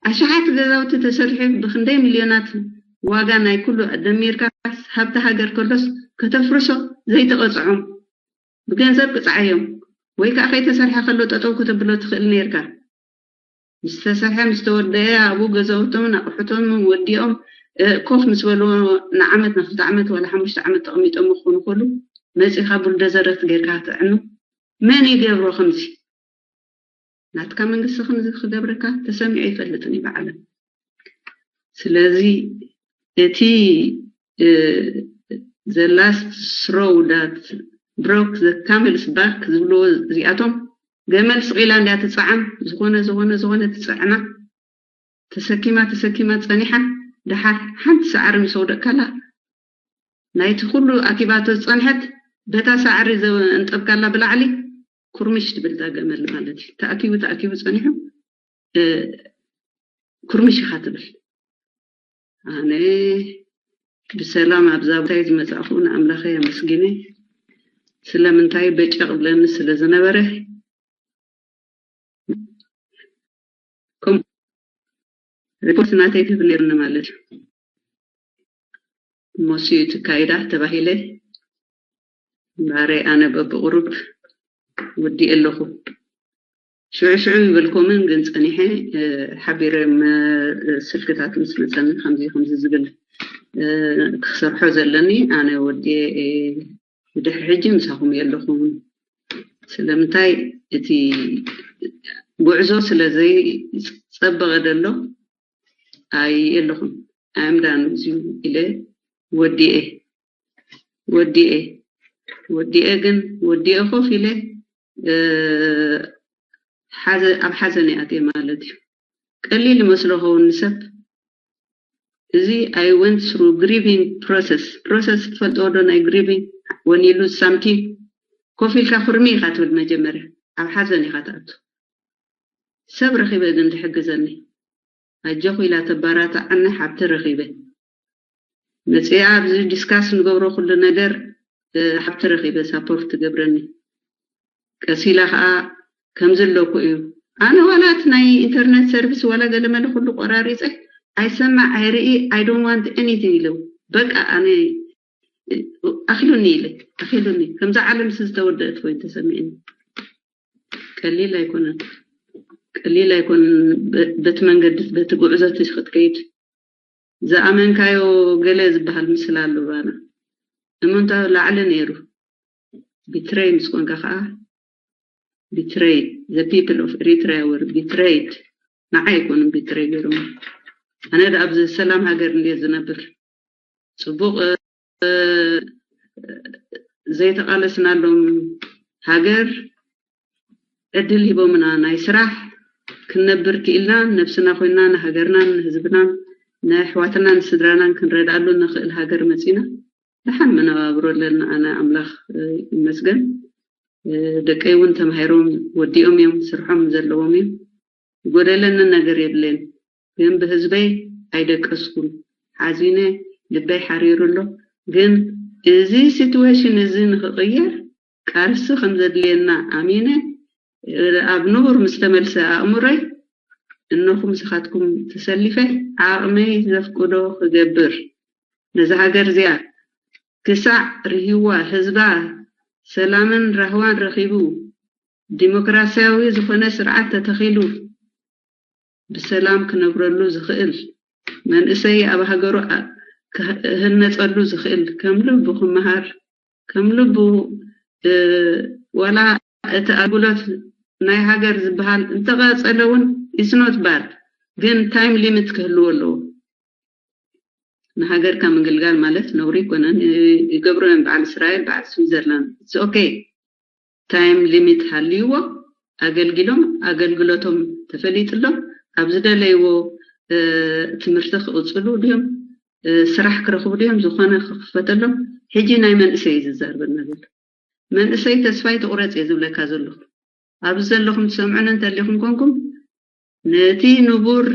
ኣሽሓት ገዛውቲ ተሰሪሑ ብክንደይ ሚልዮናት ዋጋ ናይ ኩሉ ደሚርካስ ሃብቲ ሃገር ከሎስ ከተፍርሶ ዘይተቐፅዖም ብገንዘብ ቅፅዓዮም ወይ ከዓ ከይተሰርሐ ከሎ ጠጠው ከተብሎ ትኽእል ነይርካ። ምስ ተሰርሐ ምስ ተወደአ ኣብኡ ገዛውቶምን ኣቑሑቶምን ወዲኦም፣ እ፣ ኮፍ ምስ በልዎ ንዓመት ንክልተ ዓመት ዋላ ሓሙሽተ ዓመት ተቐሚጦም ክኾኑ ከሉ መፂኻ ቡልደዘረት ጌርካ ክትዕኑ መን ይገብሮ ከምዚ? ናትካ መንግስቲ ከምዚ ክገብረካ ተሰሚዑ ኣይፈልጥን እዩ ብዓለም። ስለዚ እቲ፣ እ፣ the last straw that broke the camel's back ዝብልዎ እዚኣቶም፣ ገመል ስቕ ኢላ እንድያ ትፀዓን፣ ዝኾነ ዝኾነ ዝኾነ ትፅዕና፣ ተሰኪማ ተሰኪማ ፀኒሓ፣ ደሓር ሓንቲ ሳዕሪ ምስ ኣውደቕካላ ናይቲ ኩሉ ኣኪባቶ ዝፀንሐት በታ ሳዕሪ ዘንጠብካላ ብላዕሊ ኩርምሽ ትብል እታ ገመል ማለት እዩ። ተኣኪቡ ተኣኪቡ ፀኒሑ፣ እ፣ ኩርምሽ ኢኻ ትብል። ኣነ ብሰላም ኣብዛ ቦታ ዝመፃእኹ ንኣምላኸይ ኣመስጊነ። ስለምንታይ በጨቕ ብለኒ ስለ ዝነበረ፣ ከም ሪፖርት ናተይ ክህብ ነይሩኒ ማለት እዩ። እሞ እሱ እዩ እቲ ካይዳ ተባሂለ እምበኣረይ ኣነ በብቑሩብ ወዲኤ ኣለኹ። ሽዑ ሽዑ ይበልኩምን ግን ጸኒሐ፣ እ፣ ሓቢረ መ-፣ ስልክታት ምስ መጸኒ ከምዚ ከምዚ ዝብል፣ እ፣ ክሰርሖ ዘለኒ ኣነ ወዲኤ፣ እ፣ ብድሕሪ ሕጂ ምሳኹም የለኹም። ስለምንታይ እቲ ጉዕዞ ስለ ዘይጸበቐ ዘሎ ኣይ የለኹም። ኣይ ኣም ዳን ዊዝ ዩ ኢለ ወዲኤ፣ ወዲኤ፣ ወዲኤ ግን ወዲኤ ኮፍ ኢለ፣ እ፣ ሓዘ-፣ ኣብ ሓዘን እየ ኣትየ ማለት እዩ። ቀሊል ይመስሎ ኸውን ንሰብ። እዚ I went through grieving process። ፕሮሰስ ትፈልጥዎ ዶ? ናይ ግሪቪንግ፣ when you lose something፣ ኮፍ ኢልካ ኩርሚ ኢኻ ትብል መጀመርያ፣ ኣብ ሓዘን ኢኻ ትኣቱ። ሰብ ረኺበ ግን ዝሕግዘኒ፣ ኣጆኹ ኢላ ተባራታዓኒ ሓብቲ ረኺበ። መፅያ ኣብዚ ዲስካስ ንገብሮ ኩሉ ነገር፣ እ፣ ሓብቲ ረኺበ ሳፖርት ትገብረኒ። ቀስ ኢላ ከዓ ከምዚ ኣለኩ እዩ። ኣነ ዋላ እቲ ናይ ኢንተርኔት ሰርቪስ ዋላ ገለመለ ኩሉ ቆራሪፀ ኣይሰማዕ ኣይርኢ፣ I don't want anything ኢለው። በቃ ኣነ፣ እ፣ ኣኺሉኒ ኢለ፣ ኣኺሉኒ። ከምዛ ዓለም ሲ ዝተወደአት ኮይኑ ተሰሚዕኒ። ቀሊል ኣይኮነን፣ ቀሊል ኣይኮነን። በ-፣ በቲ መንገዲ፣ በቲ ጉዕዞ እቲ ክትከይድ ዝኣመንካዮ ገለ ዝበሃል ምስላ ኣሎ ባና። እምንታ ላዕሊ ነይሩ። ቢትረይ ምስ ኮንካ ከዓ ቢትረይ፣ the people of Eritrea were betrayed። ንዓይ ኣይኮኑን ቢትረይ ገይሮም። ኣነ ዳ ኣብዚ ሰላም ሃገር እንድየ ዝነብር። ጽቡቕ፣ እ፣ ዘይተቓለስናሎም ሃገር ዕድል ሂቦምና ናይ ስራሕ ክንነብር ክኢልና፣ ነብስና ኮይና ንሃገርናን ንህዝብናን ንኣሕዋትናን ንስድራናን ክንረድኣሉ ንኽእል ሃገር መጺና ደሓን መነባብሮ ኣለና። ኣነ ኣምላኽ ይመስገን። ደቀይ እውን ተማሂሮም ወዲኦም እዮም፣ ስርሖም ዘለዎም እዮም። ዝጎደለኒ ነገር የብለን፣ ግን ብህዝበይ ኣይደቀስኩን። ሓዚነ ልበይ ሓሪሩ ኣሎ። ግን እዚ ሲትዌሽን እዚ ንኽቕየር ቃልሲ ከም ዘድልየና ኣሚነ ኣብ ንቡር ምስ ተመልሰ ኣእምሮይ እነኹም ስኻትኩም ተሰሊፈ ዓቕመይ ዘፍቅዶ ክገብር ነዛ ሃገር እዚኣ ክሳዕ ርህዋ ህዝባ ሰላምን ራህዋን ረኺቡ ዲሞክራሲያዊ ዝኾነ ስርዓት ተተኺሉ ብሰላም ክነብረሉ ዝኽእል መንእሰይ ኣብ ሃገሩ ክህነፀሉ ዝኽእል ከም ልቡ ክመሃር ከም ልቡ ዋላ እቲ ኣገልግሎት ናይ ሃገር ዝበሃል እንተቐፀለ እውን it's not bad፣ ግን ታይም ሊሚት ክህልዎ ኣለዎ። ንሃገርካ ምግልጋል ማለት ነውሪ ኣይኮነን። ይገብሮ እዮም በዓል እስራኤል፣ በዓል ስዊዘርላንድ። It's okay። ታይም ሊሚት ሃልይዎ ኣገልጊሎም ኣገልግሎቶም ተፈሊጥሎም ኣብ ዝደለይዎ ትምህርቲ ክቕፅሉ ድዮም ስራሕ ክረኽቡ ድዮም ዝኾነ ክኽፈተሎም። ሕጂ ናይ መንእሰይ እዩ ዝዛርበና ዘሎ። መንእሰይ ተስፋ ኣይትቑረፅ እየ ዝብለካ ዘለኹ። ኣብዚ ዘለኹም ትሰምዑኒ እንተሊኹም ኮንኩም ነቲ ንቡር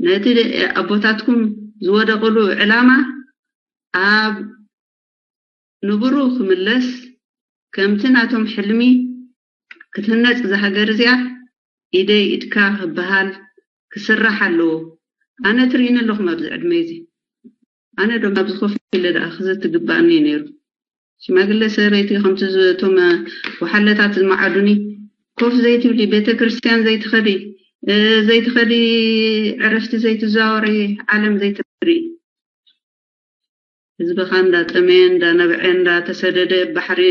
ነቲ ኣቦታትኩም ዝወደቕሉ ዕላማ ኣብ ንቡሩ ክምለስ ከምቲ ናቶም ሕልሚ ክትህነፅ እዛ ሃገር እዚኣ ኢደይ ኢድካ ክበሃል ክስራሕ ኣለዎ። ኣነ ትርእይኒ ኣለኹም ኣብዚ ዕድመ እዚ ኣነ ዶ ኣብዚ ኮፍ ኢለ ደኣ ክዝቲ ግባእኒ እዩ ነይሩ። ሽማግለ ሰበይቲ ከምቲ እቶም ወሓለታት ዝመዓዱኒ ኮፍ ዘይትብሊ፣ ቤተ ክርስቲያን ዘይትኸዲ፣ ዘይትኸዲ ዕረፍቲ ዘይትዛወሪ፣ ዓለም ዘይትርኢ ህዝብኻ እንዳጠመየ እንዳነብዐ እንዳተሰደደ ባሕሪ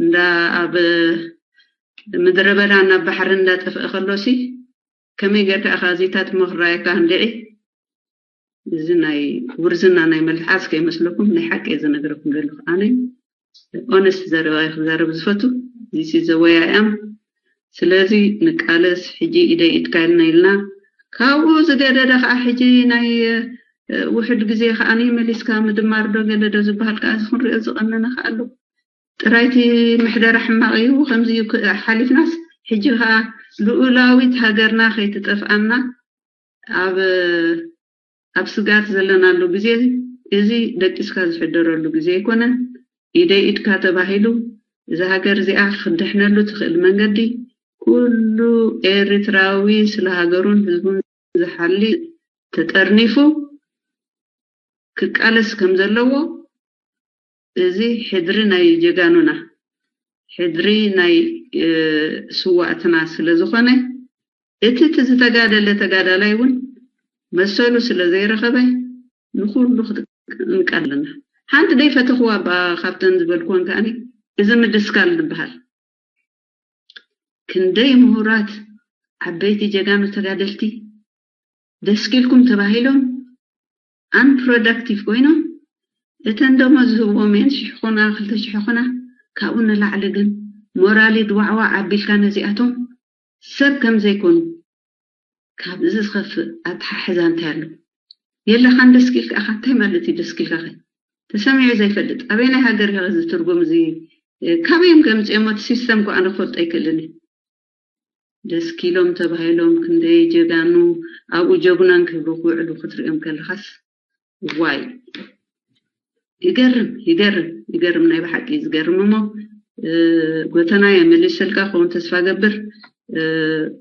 እንዳ ኣብ ምድረ በዳ ናብ ባሕሪ እንዳጠፍአ ከሎሲ ከመይ ጌርካ ኢኻ እዚታት እሞ ክረኣየካ እንድዒ? እዚ ናይ ውርዝና ናይ መልሓስ ከይመስለኩም ናይ ሓቂ እየ ዝነግረኩም ዘለኹ። ኣነ ኦነስት ዘረባ እየ ክዛረብ ዝፈቱ። This is the way I am። ስለዚ ንቃለስ ሕጂ ኢደይ ኢድካ ኢልና ኢልና ካብኡ ዝገደደ ከዓ ሕጂ ናይ ውሕድ ግዜ ከዓ መሊስካ ምድማር ዶ ገለ ዶ ዝበሃል ከዓ እዚ ክንሪኦ ዝቐነነ ከዓ ኣሎ። ጥራይቲ ምሕደራ ሕማቕ እዩ ከምዚ እዩ ሓሊፍናስ ሕጂ ከዓ ልኡላዊት ሃገርና ከይትጠፍኣና ኣብ ኣብ ስግኣት ዘለናሉ ግዜ እዚ ደቂስካ ዝሕደረሉ ግዜ ኣይኮነን። ኢደይ ኢድካ ተባሂሉ እዛ ሃገር እዚኣ ክትድሕነሉ ትኽእል መንገዲ ኩሉ ኤርትራዊ ስለ ሃገሩን ህዝቡን ዝሓሊ ተጠርኒፉ ክቃለስ ከም ዘለዎ እዚ ሕድሪ ናይ ጀጋኑና ሕድሪ ናይ ስዋእትና ስለ ዝኾነ እቲ እቲ ዝተጋደለ ተጋዳላይ እውን መሰሉ ስለ ዘይረኸበ ንኩሉ ክንቃል ኣለና። ሓንቲ ደይ ፈተኽዋ ባ ካብተን ዝበልኩወን ከኣኒ እዚ ምድስካል ዝበሃል ክንደይ ምሁራት ዓበይቲ ጀጋኑ ተጋደልቲ ደስኪልኩም ተባሂሎም unproductive ኮይኖም እተን ደሞዝ ዝህብዎም እየን ሽሕ ኮና ክልተ ሽሕ ኮና ካብኡ ንላዕሊ ግን ሞራሊ ድዋዕዋዕ ኣቢልካ ነዚኣቶም ሰብ ከም ዘይኮኑ ካብ እዚ ዝኸፍእ ኣተሓሕዛ እንታይ ኣሎ? የለኻን ደስኪልካ ኢኻ እንታይ ማለት እዩ ደስኪልካ ከ ተሰሚዑ ዘይፈልጥ ኣበየናይ ሃገር ኢኻ እዚ ትርጉም እዚ ካበዮም ከምፅኦሞ እቲ ሲስተም እኮ ኣነ ክፈልጦ ኣይክእልን እየ። ደስኪሎም ተባሂሎም ክንደይ ጀጋኑ ኣብኡ ጀጉናን ክብሉ ክውዕሉ ክትሪኦም ከለኻስ ዋይ ይገርም ይገርም ይገርም ናይ ብሓቂ እዩ ዝገርም እሞ ጎተና የመልሰልካ ክኸውን ተስፋ ገብር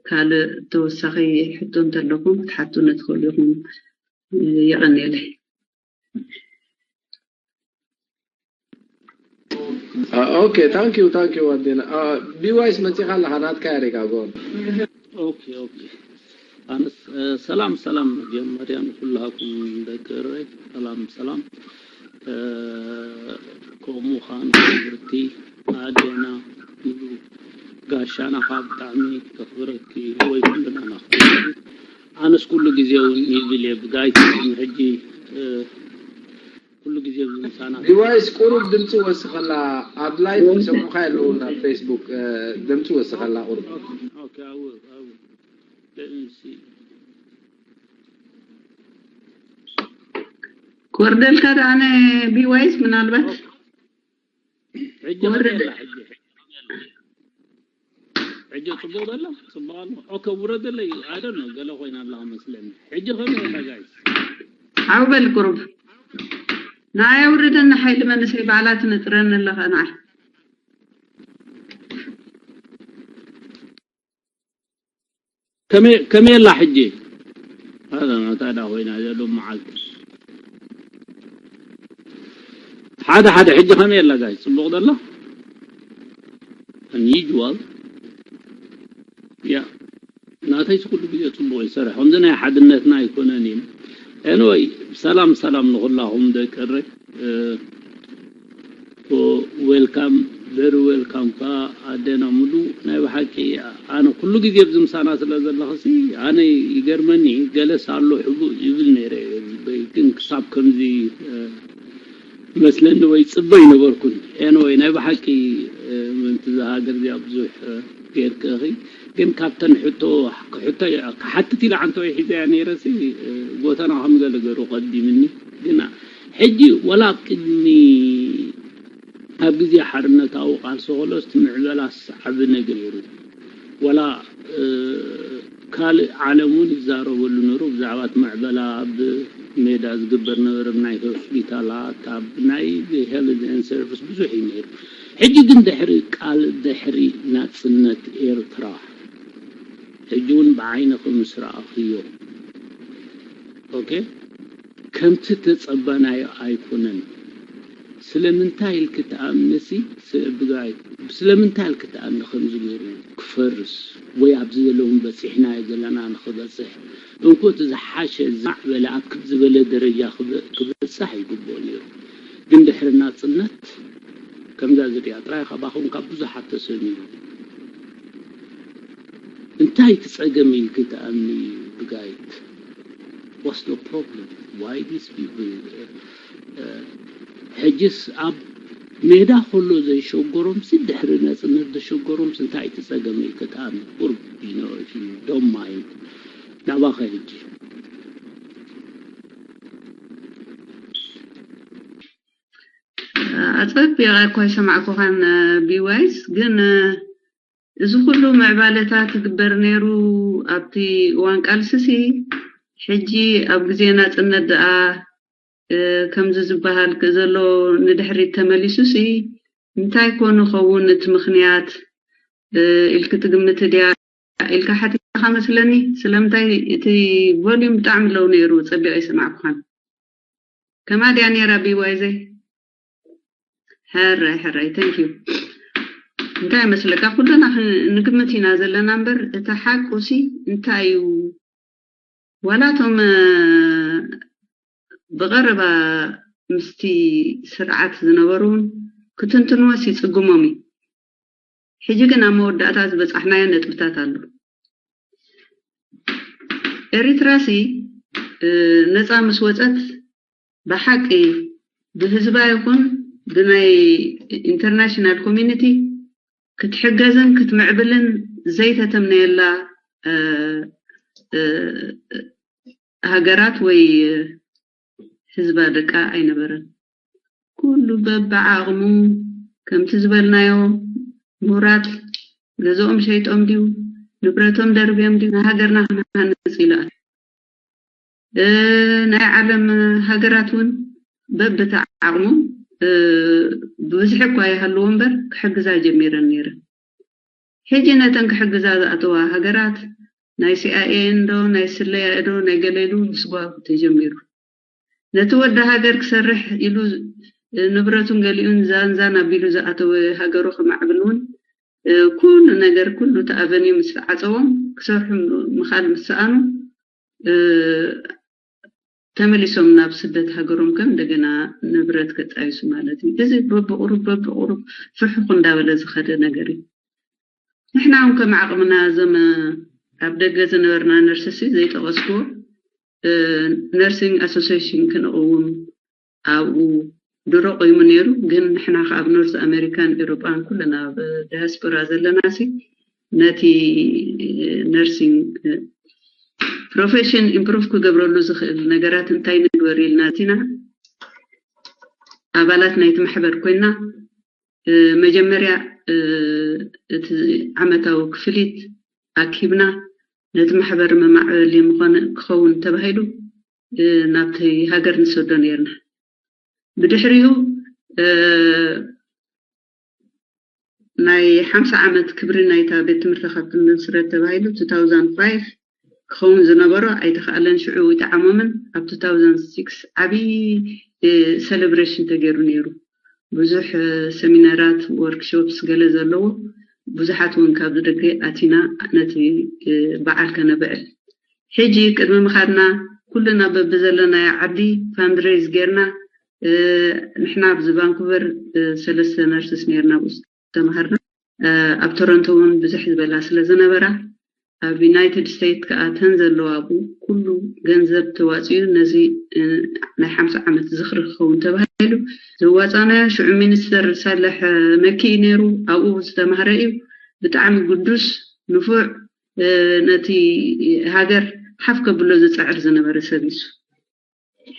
ካልእ ተወሳኺ ሕቶ እንተለኩም ክትሓቱኒ ትኽእሉ ኢኹም የቐንየለይ okay thank you thank you ኣዴና ቢዋይስ መፂኻ ኣለኻ ናትካ ያሪጋ ጎን okay okay ኣነስ ሰላም ሰላም መጀመርያ ንኩላኩም ደቂ እረይ ሰላም ሰላም ከምኡ ከዓ ንክብርቲ ኣዴና ጋሻና ከዓ ብጣዕሚ ከክብረኪ ወይ ኩልና ናክብረኪ ኣነስ ኩሉ ግዜ እውን ይብል እየ ብጋይቲ ሕጂ ኩሉ ግዜ ቢዋይስ ቁሩብ ድምፂ ወስኸላ። ኣብ ላይቭ ይሰምዑኻ ኣለዉ ናብ ፌስቡክ። ድምፂ ወስኸላ ቁሩብ። ክወርደልካ ደኣነ ቢዋይስ ምናልባት ሕጂ ከመይ ኣላ ሕጂ ሕጂ ጽቡቕ ደላ ጽቡቕ ኣሎ። ኦከ ውረደለይ። ኣይ ዶንት ኖ፣ ገለ ኮይና ኣላ መስለኒ። ሕጂ ከመይ ኣላ ጋይስ? ሓው በል ቁሩብ ንዓይ ኣውርደኒ ሓይሊ መንእሰይ ባዕላ ትነጥረኒ ኣለኻ ንዓይ። ከመይ ኣላ ሕጂ? ኣዛ ናታ ዳ ኮይና ዘሎ መዓልቲ ሓደ ሓደ ሕጂ ከመይ ኣላ ጋይ ጽቡቕ ደላ unusual ያ ናተይ ኩሉ ግዜ ጽቡቕ ይሰርሕ ከምዚ ናይ ሓድነትና ኣይኮነን እዩ። Anyway ሰላም ሰላም ንኹላኹም ደቂ ረ welcome very welcome ከኣ ኣደና ሙሉ ናይ ብሓቂ ኣነ ኩሉ ግዜ ኣብዚ ምሳና ስለ ዘለኽሲ ኣነ ይገርመኒ ገለስ ኣሎ ሕቡእ ይብል ነይረ ግን ክሳብ ከምዚ መስለኒ ወይ ጽበ ይነበርኩን anyway ናይ ብሓቂ ምንቲ ዝሃገር እዚኣ ብዙሕ ጌርክኺ ግን ካብተን ሕቶ ክሕቶ ክሓትት ኢለ ዓንተወይ ሒዘያ ነይረሲ ጎተና ከም ገለ ገሩ ቀዲምኒ ግና ሕጂ ወላ ኣብ ቅድሚ ኣብ ግዜ ሓርነታዊ ቃልሲ ከሎ እቲ ምዕበላስ ዓቢ ነገር ነይሩ ወላ ካልእ ዓለም እውን ይዛረበሉ ነይሩ ብዛዕባ እቲ ምዕበላ ኣብ ሜዳ ዝግበር ነበረ ናይ ሆስፒታላት ኣብ ናይ health and service ብዙሕ እዩ ነይሩ ሕጂ ግን ድሕሪ ቃል ድሕሪ ናጽነት ኤርትራ ሕጂ እውን ብዓይንኹ ምስ ረኣኽዮ okay ከምቲ ተጸበናዮ ኣይኮነን ስለምንታይ ኢልኪ ትኣምንሲ ብጋይ ስለምንታይ ኢልኪ ትኣምኒ ከምዚ ገይሩ ክፈርስ ወይ ኣብዚ ዘለውን በጺሕናዮ ዘለና ንኽበጽሕ እንኮ እቲ ዝሓሸ ዝማዕበለ ኣብ ክብ ዝበለ ደረጃ ክበጽሕ ይግብኦ ነይሩ ግን ድሕሪ ናጽነት ከምዛ ዝሪኣ ጥራይ ካባኹም ካብ ብዙሓት ተሰሚዑ እንታይ እቲ ጸገም ኢልኪ ትኣምኒ ብጋይት what's the problem why these people ሕጅስ ኣብ ሜዳ ከሎ ዘይሸገሮምሲ ድሕሪ ነጽነት ዘሸገሮምሲ እንታይ እቲ ጸገም ኢልኪ ትኣምኒ ቁርብ you know if you don't mind ናባኸ ሕጂ ኣጸቢቐ እኳ ኣይሰማዕኩኻን ቢዋይስ ግን እዚ ኩሉ ምዕባለታት ይግበር ነይሩ ኣብቲ እዋን ቃልስሲ ሕጂ ኣብ ግዜ ናጽነት ደኣ ከምዚ ዝበሃል ዘሎ ንድሕሪት ተመሊሱሲ እንታይ ኮን ይኸውን እቲ ምኽንያት ኢልኪ ትግምቲ ድያ ኢልካ ሓቲትካ መስለኒ ስለምንታይ እቲ volume ብጣዕሚ low ነይሩ ጸቢቐ ኣይሰማዕኩኻን ከማ ድያ ነይራ ቢዋይዘይ ሕራይ ሕራይ thank you እንታይ መስለካ ኩልና ንግምት ኢና ዘለና እምበር እቲ ሓቁ ሲ እንታይ እዩ ዋላቶም ብቐረባ ምስቲ ስርዓት ዝነበሩ እውን ክትንትንዎስ ይጽግሞም እዩ ሕጂ ግን ኣብ መወዳእታ ዝበጻሕናዮ ነጥብታት ኣሎ ኤሪትራሲ ነጻ ምስ ወጸት ብሓቂ ብህዝባ ይኹን ብናይ international community ክትሕገዝን ክትምዕብልን ዘይተተምነየላ ሃገራት ወይ ህዝባ ደቃ ኣይነበረን ኩሉ በብዓቕሙ ከምቲ ዝበልናዮ ምሁራት ገዝኦም ሸይጦም ድዩ ንብረቶም ደርብዮም ድዩ ንሃገርና ክንሃንፅ ኢሉ ናይ ዓለም ሃገራት እውን በብቲ ዓቕሙ ብብዝሒ እኳ ይሃልዎ እምበር ክሕግዛ ጀሚረን ነይረን ሕጂ ነተን ክሕግዛ ዝኣተዋ ሃገራት ናይ ሲኣይኤ እንዶ ናይ ስለያ እዶ ናይ ገለ ኢሉ ምስጓብ ተጀሚሩ ነቲ ወዲ ሃገር ክሰርሕ ኢሉ ንብረቱን ገሊኡን ዛንዛን ኣቢሉ ዝኣተወ ሃገሩ ከማዕብል እውን ኩሉ ነገር ኩሉ ተኣበንዩ ምስ ተዓፀዎም ክሰርሑ ምኻል ምስ ሰኣኑ ተመሊሶም ናብ ስደት ሃገሮም ከም እንደገና ንብረት ከጣይሱ ማለት እዩ። እዚ በብቁሩብ በብቁሩብ ፍሕኹ እንዳበለ ዝኸደ ነገር እዩ። ንሕና እውን ከም ዓቕምና እዞም ኣብ ደገ ዝነበርና ነርስሲ ዘይጠቐስኩዎ nursing association ክንቕውም ኣብኡ ድሮ ቆይሙ ነይሩ። ግን ንሕና ከ ኣብ ኖርዝ ኣሜሪካን ኤውሮጳን ኩልና ኣብ ዳያስፖራ ዘለና ሲ ነቲ ነርሲንግ ፕሮፌሽን ኢምፕሩቭ ክገብረሉ ዝኽእል ነገራት እንታይ ንግበር ኢልና እቲና ኣባላት ናይቲ ማሕበር ኮይና መጀመርያ እቲ ዓመታዊ ክፍሊት ኣኪብና ነቲ ማሕበር መማዕበሊ ምኾነ ክኸውን ተባሂሉ ናብቲ ሃገር ንሰዶ ነርና። ብድሕሪኡ ናይ ሓምሳ ዓመት ክብሪ ናይታ ቤት ትምህርቲ ካብ ትምስረት ተባሂሉ two thousand five ክኸውን ዝነበሮ ኣይተኻእለን። ሽዑ ይጠዓሞምን ኣብ two thousand six ዓብዪ ሰለብሬሽን ተገይሩ ነይሩ። ብዙሕ ሰሚናራት፣ ወርክሾፕስ ገለ ዘለዎ ብዙሓት እውን ካብ ደገ ኣቲና ነቲ በዓል ከነብዕል ሕጂ ቅድሚ ምኻድና ኩልና በብዘለናዮ ዓዲ ፋንድሬዝ ጌርና ንሕና ኣብዚ ቫንኩቨር ሰለስተ ነርስስ ነርና ብኡ ዝተምሃርና ኣብ ቶሮንቶ እውን ብዙሕ ዝበላ ስለ ዝነበራ ኣብ ዩናይትድ ስቴትስ ከዓ ተን ዘለዋ ኣብኡ ኩሉ ገንዘብ ተዋፅኡ ነዚ ናይ ሓምሳ ዓመት ዝኽሪ ክኸውን ተባሂሉ ዘዋፃናዮ ሽዑ ሚኒስተር ሳልሕ መኪ ነይሩ ኣብኡ ዝተማህረ እዩ ብጣዕሚ ግዱስ ንፉዕ ነቲ ሃገር ሓፍ ከብሎ ዝፅዕር ዝነበረ ሰብ እዩ።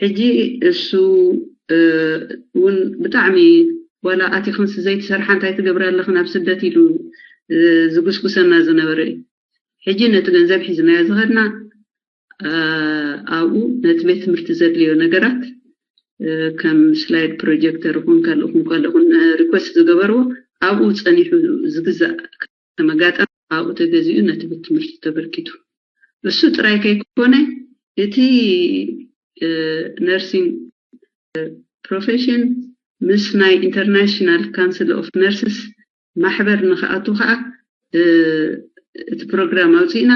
ሕጂ እሱ እውን ብጣዕሚ ዋላ ኣቲኽንስ ዘይትሰርሓ እንታይ ትገብሪ ኣለኽን ኣብ ስደት ኢሉ ዝጉስጉሰና ዝነበረ እዩ። ሕጂ ነቲ ገንዘብ ሒዝናዮ ዝኸድና ኣብኡ ነቲ ቤት ትምህርቲ ዘድልዮ ነገራት ከም ስላይድ ፕሮጀክተር ይኹን ካልእ ይኹን ካልእ ይኹን ሪኮስት ዝገበርዎ ኣብኡ ፀኒሑ ዝግዛእ ከም ኣጋጣሚ ኣብኡ ተገዚኡ ነቲ ቤት ትምህርቲ ተበርኪቱ። እሱ ጥራይ ከይኮነ እቲ ነርሲንግ ፕሮፌሽን ምስ ናይ ኢንተርናሽናል ካውንስል ኦፍ ነርስስ ማሕበር ንክኣቱ ከዓ እቲ ፕሮግራም ኣውፅእና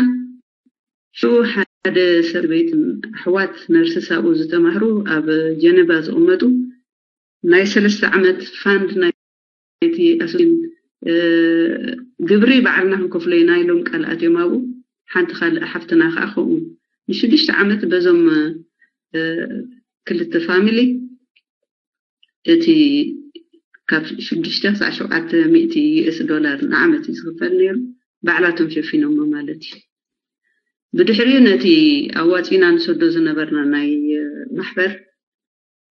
ሽዑ ሓደ ሰበይትን ኣሕዋት ነርስስ ኣብኡ ዝተማህሩ ኣብ ጀነቫ ዝቕመጡ ናይ ሰለስተ ዓመት ፋንድ ናይቲ ኣሶሲን ግብሪ ባዕልና ክንከፍሎ ኢና ኢሎም ቃል ኣትዮም ኣብኡ ሓንቲ ካልእ ሓፍትና ከዓ ከምኡ ንሽዱሽተ ዓመት በዞም ክልተ ፋሚሊ እቲ ካብ ሽዱሽተ ክሳዕ ሸውዓተ ሚእቲ ዩኤስ ዶላር ንዓመት እዩ ዝኽፈል ነይሩ ባዕላቶም ሸፊኖሞ ማለት እዩ። ብድሕሪኡ ነቲ ኣዋፂና ንሰዶ ዝነበርና ናይ ማሕበር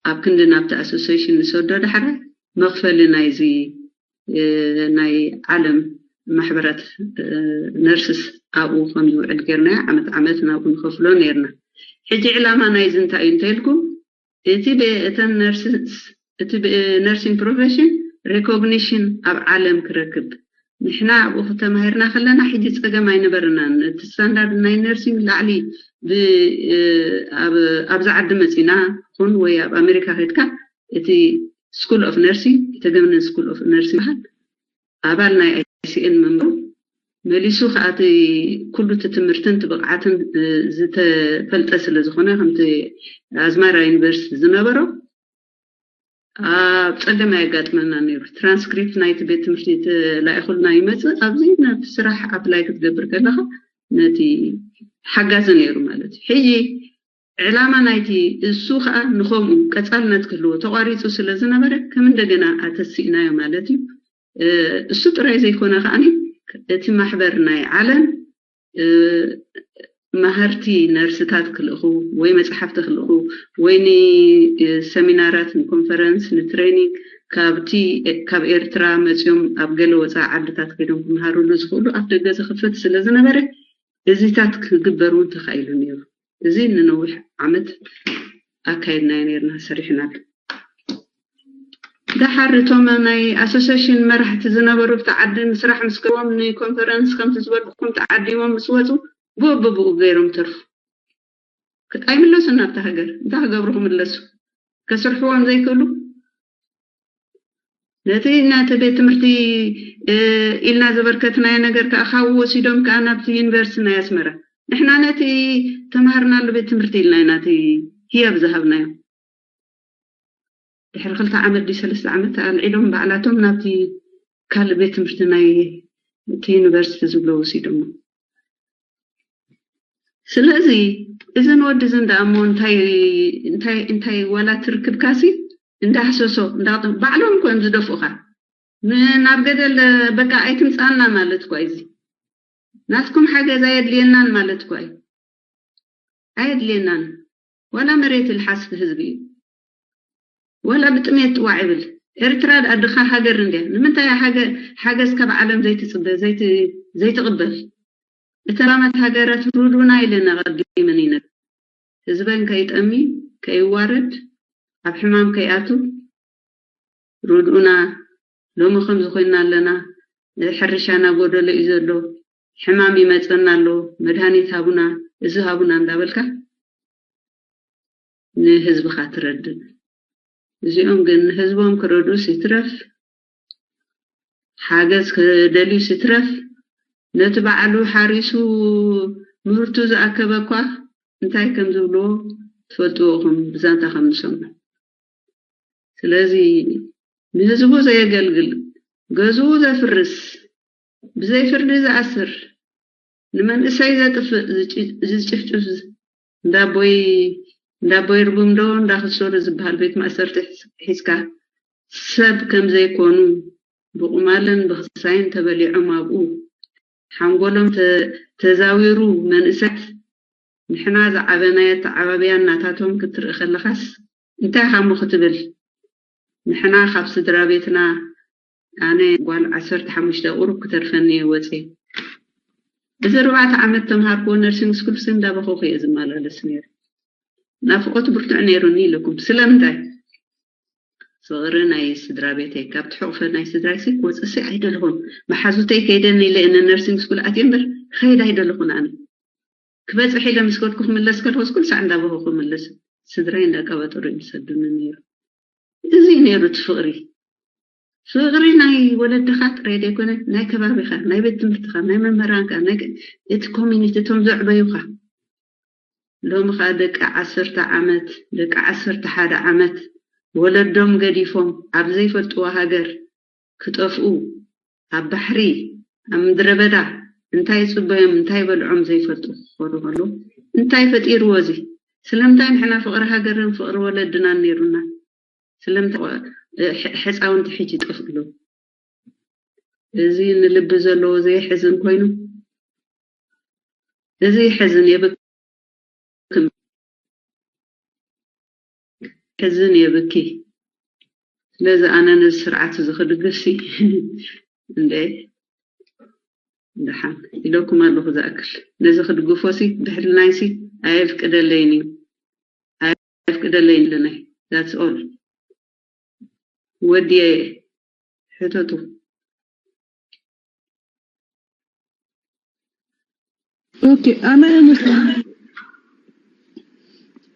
ኣብ ክንዲ ናብቲ ኣሶሲሽን ንሰዶ ዳሕረ መኽፈሊ ናይዚ ናይ ዓለም ማሕበራት ነርስስ ኣብኡ ከም ዝውዕል ጌርናዮ ዓመት ዓመት ናብኡ ንኸፍሎ ነርና። ሕጂ ዕላማ ናይዚ እንታይ እዩ እንተኢልኩም እቲ እተን ነርስስ እቲ ነርሲንግ ፕሮፌሽን ሬኮግኒሽን ኣብ ዓለም ክረክብ ንሕና ኣብኡ ተማሂርና ከለና ሕጂ ፀገም ኣይነበረናን። እቲ ስታንዳርድ ናይ ነርሲንግ ላዕሊ ኣብዚ ዓዲ መፂና ኹን ወይ ኣብ ኣሜሪካ ከድካ እቲ ስኩል ኦፍ ነርሲንግ ተገምነን ስኩል ኦፍ ነርሲንግ ይበሃል ኣባል ናይ ኣይሲኤን መንበሩ መሊሱ ከዓ እቲ ኩሉ እቲ ትምህርትን እቲ ብቕዓትን ዝተፈልጠ ስለ ዝኾነ ከምቲ ኣዝማራ ዩኒቨርሲቲ ዝነበሮ ኣብ ፀገም ኣየጋጥመና ነይሩ። ትራንስክሪፕት ናይቲ ቤት ትምህርቲ ተላኢኹልና ይመፅእ ኣብዚ ናብ ስራሕ ኣፕላይ ክትገብር ከለካ ነቲ ሓጋዚ ነይሩ ማለት እዩ። ሕጂ ዕላማ ናይቲ እሱ ከዓ ንኸምኡ ቀፃልነት ክህልዎ ተቋሪፁ ስለ ዝነበረ ከም እንደገና ኣተሲእናዮ ማለት እዩ። እሱ ጥራይ ዘይኮነ ከዓ እቲ ማሕበር ናይ ዓለም መሃርቲ ነርስታት ክልእኹ ወይ መፅሓፍቲ ክልእኹ ወይ ንሰሚናራት ንኮንፈረንስ ንትሬኒንግ ካብቲ ካብ ኤርትራ መፅኦም ኣብ ገለ ወፃኢ ዓድታት ከይዶም ክመሃሩሉ ዝኽእሉ ኣብ ደገ ዝኽፍት ስለ ዝነበረ እዚታት ክግበር እውን ተኻኢሉ ነይሩ። እዚ ንነዊሕ ዓመት ኣካይድናዮ ነርና ሰሪሕናሉ። ደሓር እቶም ናይ ኣሶሲሽን መራሕቲ ዝነበሩ ብቲ ዓዲ ምስራሕ ምስ ገርዎም ንኮንፈረንስ ከምቲ ዝበልኩኩም ተዓዲሞም ምስ ወፁ ብኡ ብብኡ ገይሮም ተርፉ። ኣይምለሱን ናብቲ ሃገር እንታይ ክገብሩ ክምለሱ ከስርሕዎም ዘይክእሉ ነቲ ነቲ ቤት ትምህርቲ ኢልና ዘበርከትናዮ ነገር ከዓ ካብኡ ወሲዶም ከዓ ናብቲ ዩኒቨርሲቲ ናይ ኣስመራ ንሕና ነቲ ተምሃርናሉ ቤት ትምህርቲ ኢልና ኢና እቲ ህያብ ዝሃብናዮ ድሕሪ ክልተ ዓመት ድዩ ሰለስተ ዓመት ኣልዒሎም ባዕላቶም ናብቲ ካልእ ቤት ትምህርቲ ናይ እቲ ዩኒቨርሲቲ ዝብሎ ወሲዶሞ ስለዚ እዚ ንወዲ እዚ እንዳ እሞ እንታይ እንታይ እንታይ ዋላ ትርክብካሲ እንዳህሰሶ እንዳቅጥም ባዕሎም እኮ እዮም ዝደፍኡኻ። ን- ናብ ገደል በቃ ኣይትምፃና ማለት እኳ እዚ ናትኩም ሓገዝ ኣየድልየናን ማለት እኳ እዩ። ኣየድልየናን። ዋላ መሬት ይልሓስ ህዝቢ እዩ። ዋላ ብጥሜት ጥዋዕ ይብል። ኤርትራ ደኣ ድኻ ሃገር እንድያ። ንምንታይ እያ ሓገ- ሓገዝ ካብ ዓለም ዘይትፅበ ዘይት- ዘይትቕበል? እተን ላማት ሃገራት ርዱና ኢለን ኣቐዲመን ይነግ ህዝበን ከይጠሚ ከይዋረድ ኣብ ሕማም ከይኣቱ ርድኡና። ሎሚ ከምዚ ኮይና ኣለና። ሕርሻና ጎደሎ እዩ ዘሎ። ሕማም ይመፀና ኣሎ። መድሃኒት ሃቡና፣ እዚ ሃቡና እንዳበልካ ንህዝብኻ ትረድእ። እዚኦም ግን ንህዝቦም ክረድኡስ ይትረፍ፣ ሓገዝ ክደልዩስ ይትረፍ፣ ነቲ ባዕሉ ሓሪሱ ምህርቱ ዝኣከበ እኳ እንታይ ከም ዝብልዎ ትፈልጥዎ ኢኹም፣ ብዛንታ ከም ንሰምዖ። ስለዚ ንህዝቡ ዘየገልግል፣ ገዝኡ ዘፍርስ፣ ብዘይ ፍርዲ ዝኣስር፣ ንመንእሰይ ዘጥፍእ፣ ዝጭ- ዝጭፍጭፍ፣ እንዳቦይ እንዳቦይ ርጉም ዶ እንዳክሶ ዶ ዝበሃል ቤት ማእሰርቲ ሒዝ- ሒዝካ ሰብ ከም ዘይኮኑ ብቁማልን ብክሳይን ተበሊዖም ኣብኡ ሓንጎሎም ተ- ተዛዊሩ መንእሰያት ንሕና ዝዓበናዮ ኣተዓባብያን ናታቶም ክትርኢ ከለኻስ እንታይ ኢኻ እሞ ክትብል? ንሕና ካብ ስድራ ቤትና ኣነ ጓል ዓሰርተ ሓሙሽተ ቁሩብ ክተርፈኒ እየ ወፅየ። እዚ ኣርባዕተ ዓመት ተምሃርክዎ ነርሲንግ ስኩል ሲ እንዳበኸኹ እየ ዝመላለስ ነይሩ። ናፍቆት ብርቱዕ ነይሩኒ ኢለኩም። ስለምንታይ? ፍቕሪ ናይ ስድራ ቤተይ ካብ ትሕቑፈ ናይ ስድራይ ሲ ክወፅእ ሲ ኣይደለኹን። መሓዙተይ ከይደን ኢለ እነ ነርሲንግ ስኩል ኣትየ እምበር ክኸይድ ኣይደለኹን። ኣነ ክበፅሕ ኢለ ምስ ከድኩ ክምለስ ከለኹ ኩሉ ሳዕ እንዳበኹ ክምለስ ስድራይ እንዳቀበጠሩ እዮም ዝሰዱኒ ነይሩ። እዚ እዩ ነይሩ እቲ ፍቕሪ። ፍቕሪ ናይ ወለድኻ ጥራይ ዘይኮነ ናይ ከባቢኻ፣ ናይ ቤት ትምህርትኻ፣ ናይ መምህራንካ፣ ናይ ገ- እቲ ኮሚኒቲ እቶም ዘዕበዩኻ። ሎሚ ኸኣ ደቂ ዓሰርተ ዓመት ደቂ ዓሰርተ ሓደ ዓመት ወለዶም ገዲፎም ኣብ ዘይፈልጥዋ ሃገር ክጠፍኡ ኣብ ባሕሪ ኣብ ምድረ በዳ እንታይ ይጽበዮም እንታይ ይበልዖም ዘይፈልጡ ክኾኑ ከለዉ እንታይ ፈጢርዎ እዚ? ስለምንታይ ንሕና ፍቕሪ ሃገርን ፍቕሪ ወለድናን ነይሩና? ስለምንታይ ቆ- ሕ- ሕፃውንቲ ሕጂ ይጠፍኡ ኣለዉ? እዚ ንልቢ ዘለዎ ዘየሕዝን ኮይኑ እዚ ይሕዝን የብክም ሕዝን የብኪ። ስለዚ ኣነ ነዚ ስርዓት እዚ ክድግፍሲ እንደ ደሓን ኢለኩም ኣለኹ ዝኣክል ነዚ ክድግፎሲ ብሕልናይሲ ኣየፍቅደለይን እዩ ኣየፍቅደለይን ልናይ that's all። ወድየ ሕተቱ። ኦኬ ኣነ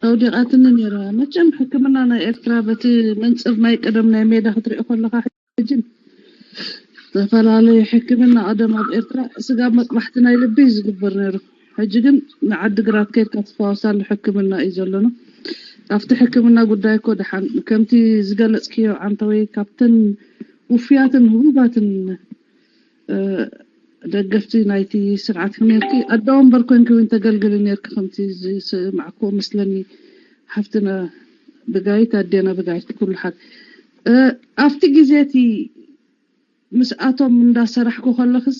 ኣውዲቓትኒ ነይራ። መቸም ሕክምና ናይ ኤርትራ በቲ መንፅር ናይ ቀደም ናይ ሜዳ ክትሪኦ ከለካ ሕጅን ዝተፈላለዩ ሕክምና ቀደም ኣብ ኤርትራ ስጋብ መጥባሕቲ ናይ ልቢ እዩ ዝግበር ነይሩ። ሕጂ ግን ንዓዲ ግራት ከይድካ ትፈወሳሉ ሕክምና እዩ ዘሎና። ኣብቲ ሕክምና ጉዳይ እኮ ደሓን ከምቲ ዝገለፅክዮ ዓንተወይ ካብተን ውፍያትን ህቡባትን ደገፍቲ ናይቲ ስርዓት ኔርኪ ኣደ ወንበር ኮንኪ እውን ተገልግሊ ኔርኪ ከምቲ ዝሰማዕክዎ መስለኒ ሓፍትና ብጋይት ኣዴና ብጋይት ኩሉ ሓደ ኣብቲ ግዜ እቲ ምስኣቶም እንዳሰራሕኩ ከለኽስ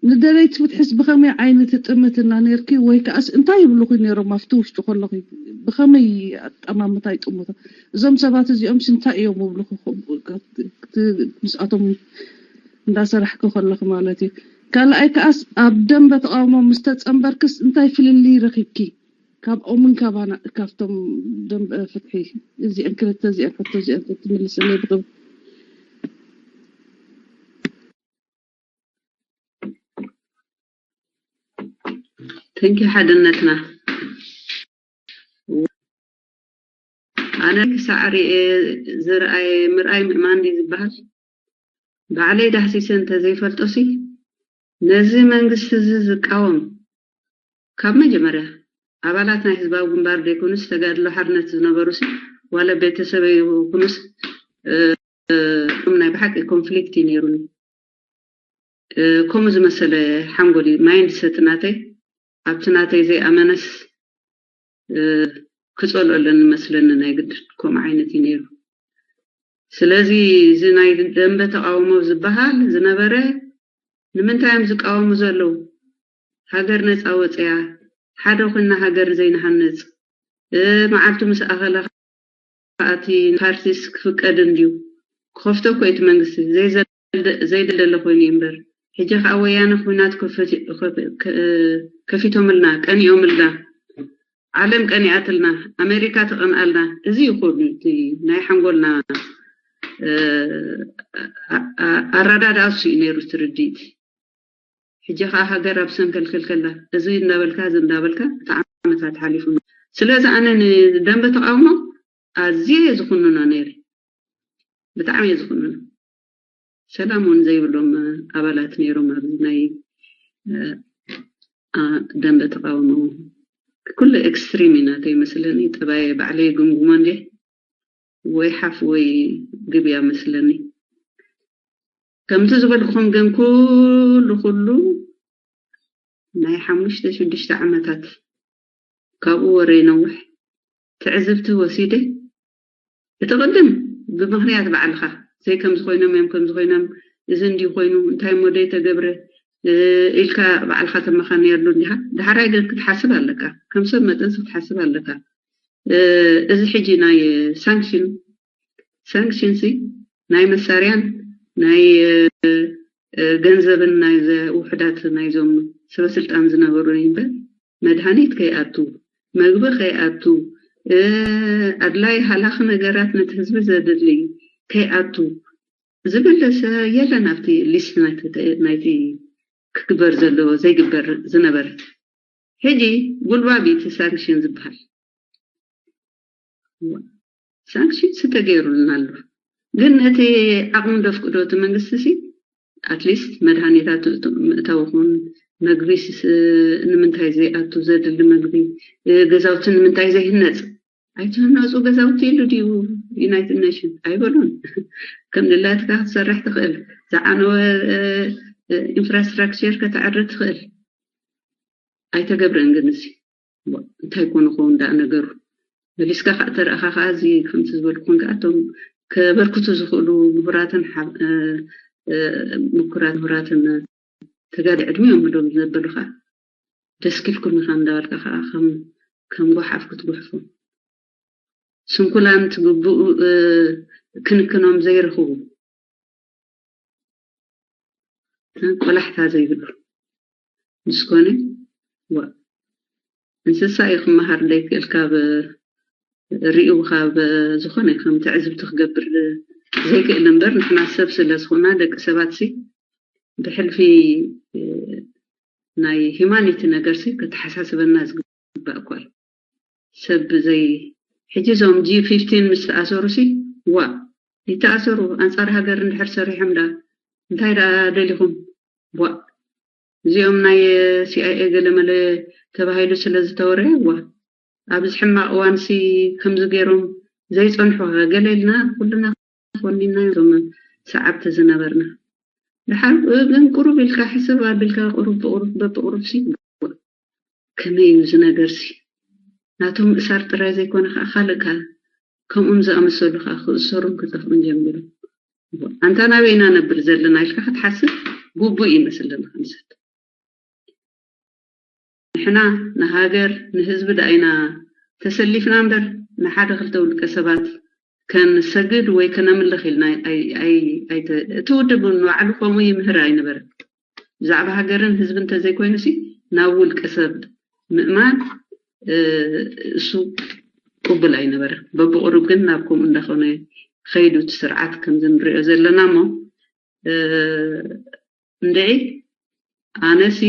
ንደለይቲ ፍትሕስ ብኸመይ ዓይኒ ትጥምትና ኔርኪ ወይ ከኣስ እንታይ ይብልኹ ኔሮም ኣብቲ ውሽጢ ከለኹ ብኸመይ ኣጣማምታ ይጥምቱ እዞም ሰባት እዚኦም እንታይ እዮም ይብልኹ ምስኣቶም እንዳሰራሕኪ ከለኺ ማለት እዩ ካልኣይ ከኣስ ኣብ ደንበ ተቃውሞ ምስ ተጸንበርክስ እንታይ ፍልልይ ረኺብኪ ካብኦምን ካባና ካብቶም ደንበ ፍትሒ እዚአን ክልተ እዚአን ሕቶ እዚአን ትምልስለይ ብክብ Thank you ሓድነትና ኣነ ክሳዕ ርኤ ዝርኣየ ምርኣይ ምእማን ድዩ ዝበሃል ባዕለይ ዳህሲሰ እንተዘይፈልጦሲ ነዚ መንግስቲ እዚ ዝቃወም ካብ መጀመርያ ኣባላት ናይ ህዝባዊ ግንባር ዘይኮኑስ ተጋድሎ ሓርነት ዝነበሩሲ ዋላ ቤተሰበይ ይኹኑስ እም ናይ ብሓቂ ኮንፍሊክት እዩ ነይሩኒ ከምኡ ዝመሰለ ሓንጎል እዩ ማይንድ ሰት ናተይ ኣብቲ ናተይ ዘይኣመነስ ክጸልኦ ኣለኒ መስለኒ። ናይ ግድን ከምኡ ዓይነት እዩ ነይሩ። ስለዚ እዚ ናይ ደንበ ተቃውሞ ዝበሃል ዝነበረ ንምንታይ እዮም ዝቃወሙ ዘለዉ? ሃገር ነፃ ወፅያ ሓደ ኮይና ሃገር ዘይንሃንፅ፣ እ፣ መዓልቱ ምስ ኣኸለ ከኣቲ ፓርቲስ ክፍቀድ እንድዩ? ክኸፍቶ እኮ እቲ መንግስቲ ዘይዘደ-፣ ዘይደለ ኮይኑ እዩ እምበር። ሕጂ ከዓ ወያነ ኩናት ከፈቲ-፣ ከ-፣ ከ-፣ ከፊቶምልና፣ ቀኒኦምልና፣ ዓለም ቀኒኣትልና፣ ኣሜሪካ ተቐንኣልና። እዚ ይኹን እቲ ናይ ሓንጎልና፣ እ፣ ኣ-፣ ኣ-፣ ኣረዳድኣ እሱ እዩ ነይሩ እቲ ርድኢት። ሕጂ ከዓ ሃገር ኣብ ሰንከልከል ከላ፣ እዚ እንዳበልካ፣ እዚ እንዳበልካ፣ እቲ ዓመታት ሓሊፉ። ስለዚ ኣነ ንደንበ ተቃውሞ ኣዝየ እየ ዝኹንኖ ነይረ። ብጣዕሚ እየ ዝኹንኖ። ሰላም እውን ዘይብሎም ኣባላት ነይሮም ኣብዚ ናይ፣ እ፣ ኣ፣ ደንበ ተቃውሞ። ኩሉ ኤክስትሪም እዩ ናተይ መስለኒ። ጠባየ ባዕለይ ግምግሞ እንዴ ወይ ሓፍ ወይ ግብያ መስለኒ። ከምቲ ዝበልኩም ግን ኩሉ ኩሉ ናይ ሓሙሽተ ሽዱሽተ ዓመታት ካብኡ ወረ ይነውሕ ትዕዝብቲ ወሲደ፣ እቲ ቅድም ብምኽንያት ባዕልኻ ዘይ ከምዚ ኮይኖም እዮም ከምዚ ኮይኖም፣ እዚ እንዲዩ ኮይኑ እንታይ እሞ ደይ ተገብረ፣ እ፣ ኢልካ ባዕልኻ ተመኻንየሉ እንዲኻ። ዳሕራይ ግን ክትሓስብ ኣለካ፣ ከም ሰብ መጠንሲ ክትሓስብ ኣለካ። እ፣ እዚ ሕጂ ናይ ሳንክሽን ሳንክሽን ሲ ናይ መሳርያን ናይ፣ እ፣ እ፣ ገንዘብን ናይ ዘ-፣ ውሑዳት ናይዞም ሰበስልጣን ዝነበሩ እዩ እምበር፣ መድሃኒት ከይኣቱ፣ መግቢ ከይኣቱ፣ እ፣ ኣድላይ ሃላኺ ነገራት ነቲ ህዝቢ ዘድሊ ከይኣቱ ዝብል ሰ-፣ የለን ኣብቲ ሊስት ናይቲ፣ ናይቲ ክግበር ዘለዎ ዘይግበር ዝነበረ። ሕጂ ጉልባብ እቲ ሳንክሽን ዝበሃል። ሳንክሽንስ ተገይሩልና ኣሎ። ግን እቲ ዓቕሚ ደፍቅዶ እቲ መንግስቲ ሲ ኣትሊስት መድሃኒታት ምእታው ይኹን መግቢ ስ-፣ ንምንታይ ዘይኣቱ ዘድሊ መግቢ፣ እ፣ ገዛውቲ ንምንታይ ዘይህነፅ? ኣይትህነፁ ገዛውቲ ኢሉ ድዩ ዩናይትድ ኔሽን? ኣይበሉን። ከም ድላትካ ክትሰርሕ ትኽእል፣ ዝዓነወ፣ እ፣ እ፣ ኢንፍራስትራክቸር ከተዕሪ ትኽእል። ኣይተገብረን ግን እዚ እንታይ ኮነ ኸውን ደኣ ነገሩ? መሊስካ ከዓ ተረእኻ ከዓ እዚ ከምቲ ዝበልኩ ኮንካ እቶም ከበርክቱ ዝኽእሉ ምሁራትን ሓ-፣ እ፣ እ፣ ምኩራት ምሁራትን ተጋዳላይ ዕድሚኦም ምዶም ዘበሉ ከዓ ደስኪልኩም ኢኻ እንዳበልካ ከዓ ከም፣ ከም ጓሓፍ ክትጉሕፎም። ስንኩላን ትግብኡ፣ እ፣ ክንክኖም ዘይረኽቡ ቆላሕታ ዘይብሉ ምስ ኮነ፣ ዋ፣ እንስሳ እዩ ክመሃር ዘይክእል ካብ ሪኡ ካብ ዝኾነ ከም ትዕዝብቲ ክገብር ዘይክእል እምበር፣ ንሕና ሰብ ስለ ዝኾና ደቂ ሰባት ሲ ብሕልፊ፣ እ፣ ናይ ሂማኒቲ ነገር ሲ ከተሓሳስበና ዝግባእ እኳ እዩ። ሰብ ብዘይ ሕጂ እዞም ጂ ፊፍቲን ምስ ተኣሰሩ ሲ ዋ ይተኣሰሩ፣ ኣንጻር ሃገር እንድሕር ሰሪሖም ዳ እንታይ ዳ ደሊኹም? ዋ እዚኦም ናይ ሲኣይኤ ገለመለ ተባሂሉ ስለ ዝተወረ ዋ ኣብዚ ሕማቕ እዋን ሲ ከምዚ ገይሮም ዘይጸንሑ ገለ ኢልና ኩልና ኮኒና እዮም እዞም ሰዓብቲ ዝነበርና። ድሓር ግን ቁሩብ ኢልካ ሕስብ ኣቢልካ ቁሩብ ብቁሩብ በብቁሩብ ሲ ከመይ እዩ እዚ ነገር ሲ? ናቶም ምእሳር ጥራይ ዘይኮነ ከዓ ካልእ ከዓ ከምኦም ዝኣመሰሉ ከዓ ክእሰሩን ክጠፍኡን ጀሚሮም። ኣንታ ናበይ ኢና ነብር ዘለና ኢልካ ክትሓስብ ግቡእ ይመስለኒ ከም ሰብ። ንሕና ንሃገር ንህዝቢ ደኣ ኢና ተሰሊፍና እምበር ንሓደ ክልተ ውልቀ ሰባት ከንሰግድ ወይ ከነምልኽ ኢልና ኣይ-፣ ኣይ-፣ ኣይተ-፣ እቲ ውድብ እውን ንባዕሉ ከምኡ ይምህር ኣይነበረን። ብዛዕባ ሃገርን ህዝቢ እንተዘይኮይኑ ሲ ናብ ውልቀ ሰብ ምእማን፣ እ፣ እሱ ቅቡል ኣይነበረን። በብቁሩብ ግን ናብ ከምኡ እንዳኾነ ከይዱ እቲ ስርዓት ከምዚ ንሪኦ ዘለና እሞ፣ እ፣ እንድዒ ኣነሲ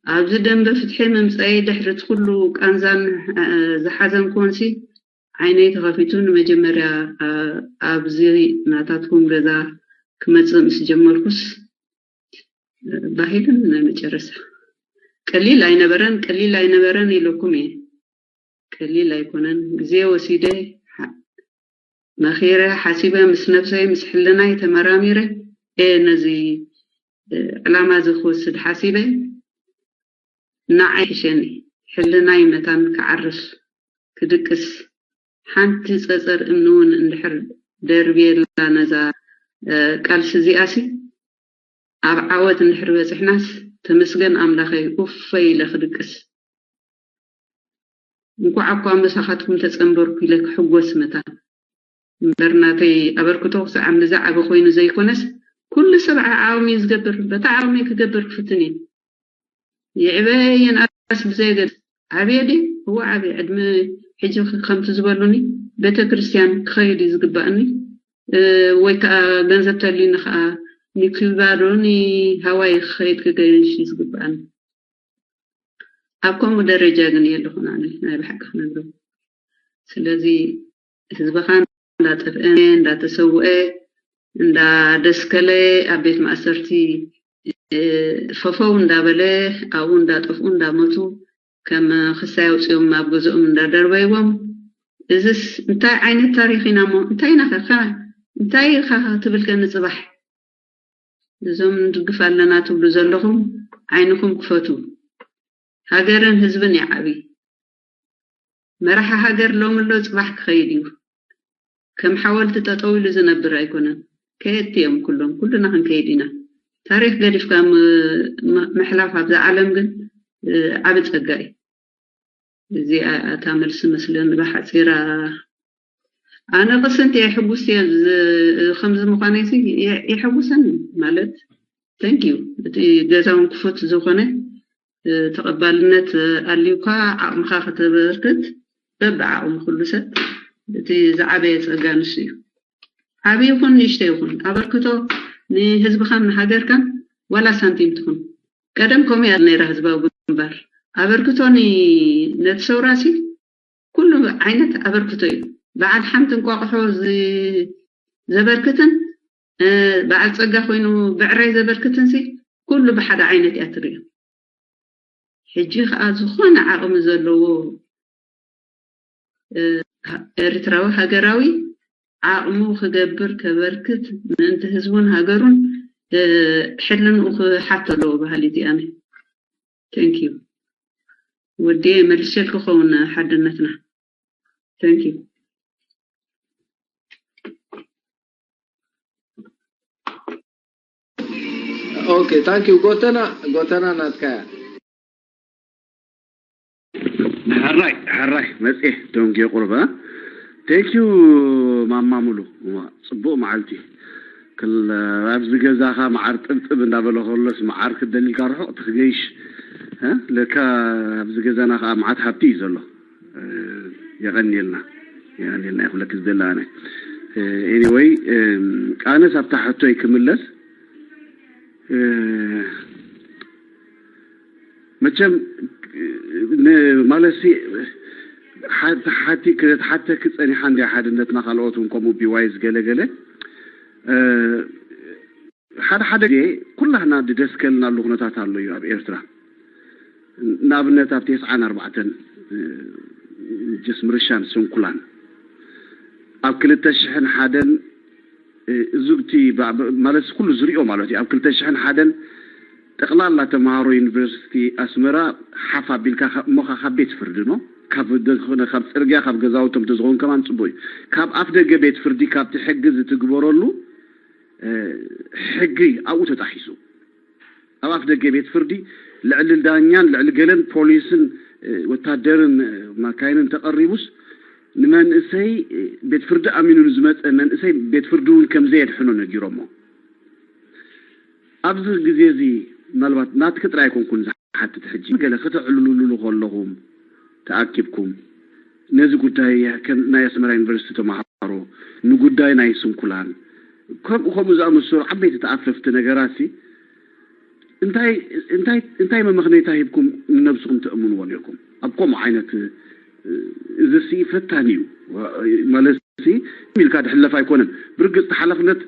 ኣብዚ ደንበ ፍትሒ ምምፀይ ድሕሪ እቲ ኩሉ ቃንዛን፣ እ፣ ዝሓዘንኩዎንሲ ዓይነይ ተኸፊቱ ንመጀመርያ፣ እ፣ ኣብዚ ናታትኩም ገዛ ክመፅእ ምስ ጀመርኩስ፣ እ፣ ባሂልን ናይ መጨረሻ ቀሊል ኣይነበረን፣ ቀሊል ኣይነበረን ኢለኩም እየ። ቀሊል ኣይኮነን። ግዜ ወሲደ ሓ-፣ መኺረ፣ ሓሲበ፣ ምስ ነብሰይ፣ ምስ ሕልናይ ተመራሚረ እየ ነዚ፣ እ፣ ዕላማ እዚ ክወስድ ሓሲበ። ንዓይ ይሕሸኒ፣ ሕልናይ መታን ክዓርፍ። ክድቅስ፣ ሓንቲ ጸጸር እምኒ እውን እንድሕር ደርብየላ ነዛ ቃልሲ እዚኣሲ፣ ኣብ ዓወት እንድሕር በጺሕናስ ተመስገን ኣምላኸይ፣ ኡፈይ ኢለ ክድቅስ፣ እንኳዕ እኳ ምሳኻትኩም ተጸንበርኩ ኢለ ክሕጎስ መታን። እምበር ናተይ ኣበርክቶ ክሳዕ ምዚ ዓቢ ኮይኑ ዘይኮነስ፣ ኩሉ ሰብ ዓዓቕሚ እዩ ዝገብር። በታ ዓቕሚ ክገብር ክፍትን እዩ። ይዕበ የንኣስ ብዘየገድስ። ዓብየ ድየ? እወ ዓብየ። ዕድመ ሕጂ ከምቲ ዝበሉኒ ቤተ ክርስቲያን ክኸይድ እዩ ዝግባእኒ፣ ወይ ከዓ ገንዘብ ተልዩኒ ከዓ ንኪዩባ ዶ ንሃዋይ ክኸይድ ክገይሽ እዩ ዝግባእኒ። ኣብ ከምኡ ደረጃ ግን የለኹን ኣነ ናይ ብሓቂ ክነግረኩም። ስለዚ ህዝብኻ እንዳጠፍአ እንዳተሰውአ እንዳደስከለ ኣብ ቤት ማእሰርቲ ፈፈው እንዳበለ ኣብኡ እንዳጠፍኡ እንዳሞቱ ከም ክሳይ ኣውፅኦም ኣብ ገዝኦም እንዳደርበይዎም እዝስ እንታይ ዓይነት ታሪኽ ኢና እሞ እንታይ ኢና እንታይ ኢኻ ትብል ከ ንፅባሕ እዞም ንድግፍ ኣለና ትብሉ ዘለኹም ዓይንኹም ክፈቱ። ሃገርን ህዝብን ይዓብይ። መራሒ ሃገር ሎሚ ኣሎ ፅባሕ ክኸይድ እዩ። ከም ሓወልቲ ጠጠው ኢሉ ዝነብር ኣይኮነን። ከየድቲ እዮም ኩሎም፣ ኩልና ክንከይድ ኢና። ታሪኽ ገዲፍካ ምሕላፍ ኣብዛ ዓለም ግን ዓቢ ፀጋ እዩ። እዚኣ እታ መልሲ መስለኒ ብሓፂራ። ኣነ ቅስንቲ እየ ሕጉስቲ እየ ከምዚ ምዃነይ የሕጉሰኒ ማለት thank you እቲ ገዛውን ክፉት ዝኾነ ተቐባልነት ኣልዩካ ዓቕምኻ ከተበርክት በብዓቕሚ ኩሉ ሰብ እቲ ዝዓበየ ፀጋ ንሱ እዩ። ዓብዪ ይኹን ንእሽተ ይኹን ኣበርክቶ ንህዝብኻን ንሃገርካን ዋላ ሳንቲም ትኹን ቀደም ከምኡ እያ ነይራ ህዝባዊ ግንባር ኣበርክቶ ነቲ ሰውራሲ ኩሉ ዓይነት ኣበርክቶ እዩ። በዓል ሓንቲ እንቋቑሖ ዘበርክትን በዓል ፀጋ ኮይኑ ብዕራይ ዘበርክትን ሲ ኩሉ ብሓደ ዓይነት እያ ትሪኦ። ሕጂ ከዓ ዝኾነ ዓቕሚ ዘለዎ ኤርትራዊ ሃገራዊ ዓቕሙ ክገብር ከበርክት ምእንቲ ህዝቡን ሃገሩን ሕልንኡ ክሓቶ ኣለዎ በሃሊት እየ ኣነ። Thank you ወዲ መልሸልክ ኸውን ሓድነትና Thank you okay thank you ጎተና ጎተና ናትካ ሕራይ ሕራይ መፅኤ ደንጌ ቁርበ thank you ማማ ሙሉ ጽቡቅ መዓልቲ ኣብዚ ገዛኻ መዓር ጥብጥብ እንዳበለ ከሎስ መዓር ክደልልካ ርሑቕ ትክገይሽ ለካ ኣብዚ ገዛና ከዓ መዓት ሃብቲ እዩ ዘሎ የቐንየልና የቐንየልና ይኹለክ ዝደለ ኣነ anyway ኣነስ ኣብታ ሕቶይ ክምለስ መቸም ማለት ሲ ሓቲ ክትሓተክ ፀኒሓ እንዲያ ሓድነትና ካልኦት እውን ከምኡ ቢዋይዝ ገለገለ ሓደ ሓደ ግዜ ኩላህና ድደስከልናሉ ኩነታት ኣሎ እዩ ኣብ ኤርትራ ንኣብነት ኣብ ተስዓን ኣርባዕተን ጀስ ምርሻን ስንኩላን ኣብ ክልተ ሽሕን ሓደን እዙ እቲ ማለት ኩሉ ዝሪኦ ማለት እዩ ኣብ ክልተ ሽሕን ሓደን ጠቕላላ ተምሃሮ ዩኒቨርሲቲ ኣስመራ ሓፍ ኣቢልካ እሞኻ ካብ ቤት ፍርዲ ኖ ካብ ጽርግያ ካብ ገዛውቶም ተዝኸውን ከማን ፅቡቅ እዩ ካብ ኣፍ ደገ ቤት ፍርዲ ካብቲ ሕጊ ዝትግበረሉ ሕጊ ኣብኡ ተጣሒሱ ኣብ ኣፍ ደገ ቤት ፍርዲ ልዕሊ ዳኛን ልዕሊ ገለን ፖሊስን ወታደርን ማካይንን ተቐሪቡስ ንመንእሰይ ቤት ፍርዲ ኣሚኑ ንዝመፀ መንእሰይ ቤት ፍርዲ እውን ከምዘየድሕኖ ነጊሮሞ ኣብዚ ግዜ እዚ ምናልባት ናትኪ ጥራይ ኣይኮንኩን ዝሓትት ሕጂ ገለ ከተዕልሉሉ ከለኹም ተኣኪብኩም ነዚ ጉዳይ ከም ናይ ኣስመራ ዩኒቨርሲቲ ተምሃሮ ንጉዳይ ናይ ስንኩላን ከምኡ ከምኡ ዝኣመሰሉ ዓበይቲ ተኣፈፍቲ ነገራት እንታይ እንታይ እንታይ መመኽነይታ ሂብኩም ንነብስኹም ተእምንዎ ነርኩም ኣብ ከምኡ ዓይነት እዚ ሲ ፈታኒ እዩ ማለት ሲ ኢልካ ድሕለፍ ኣይኮነን ብርግፅ ተሓላፍነት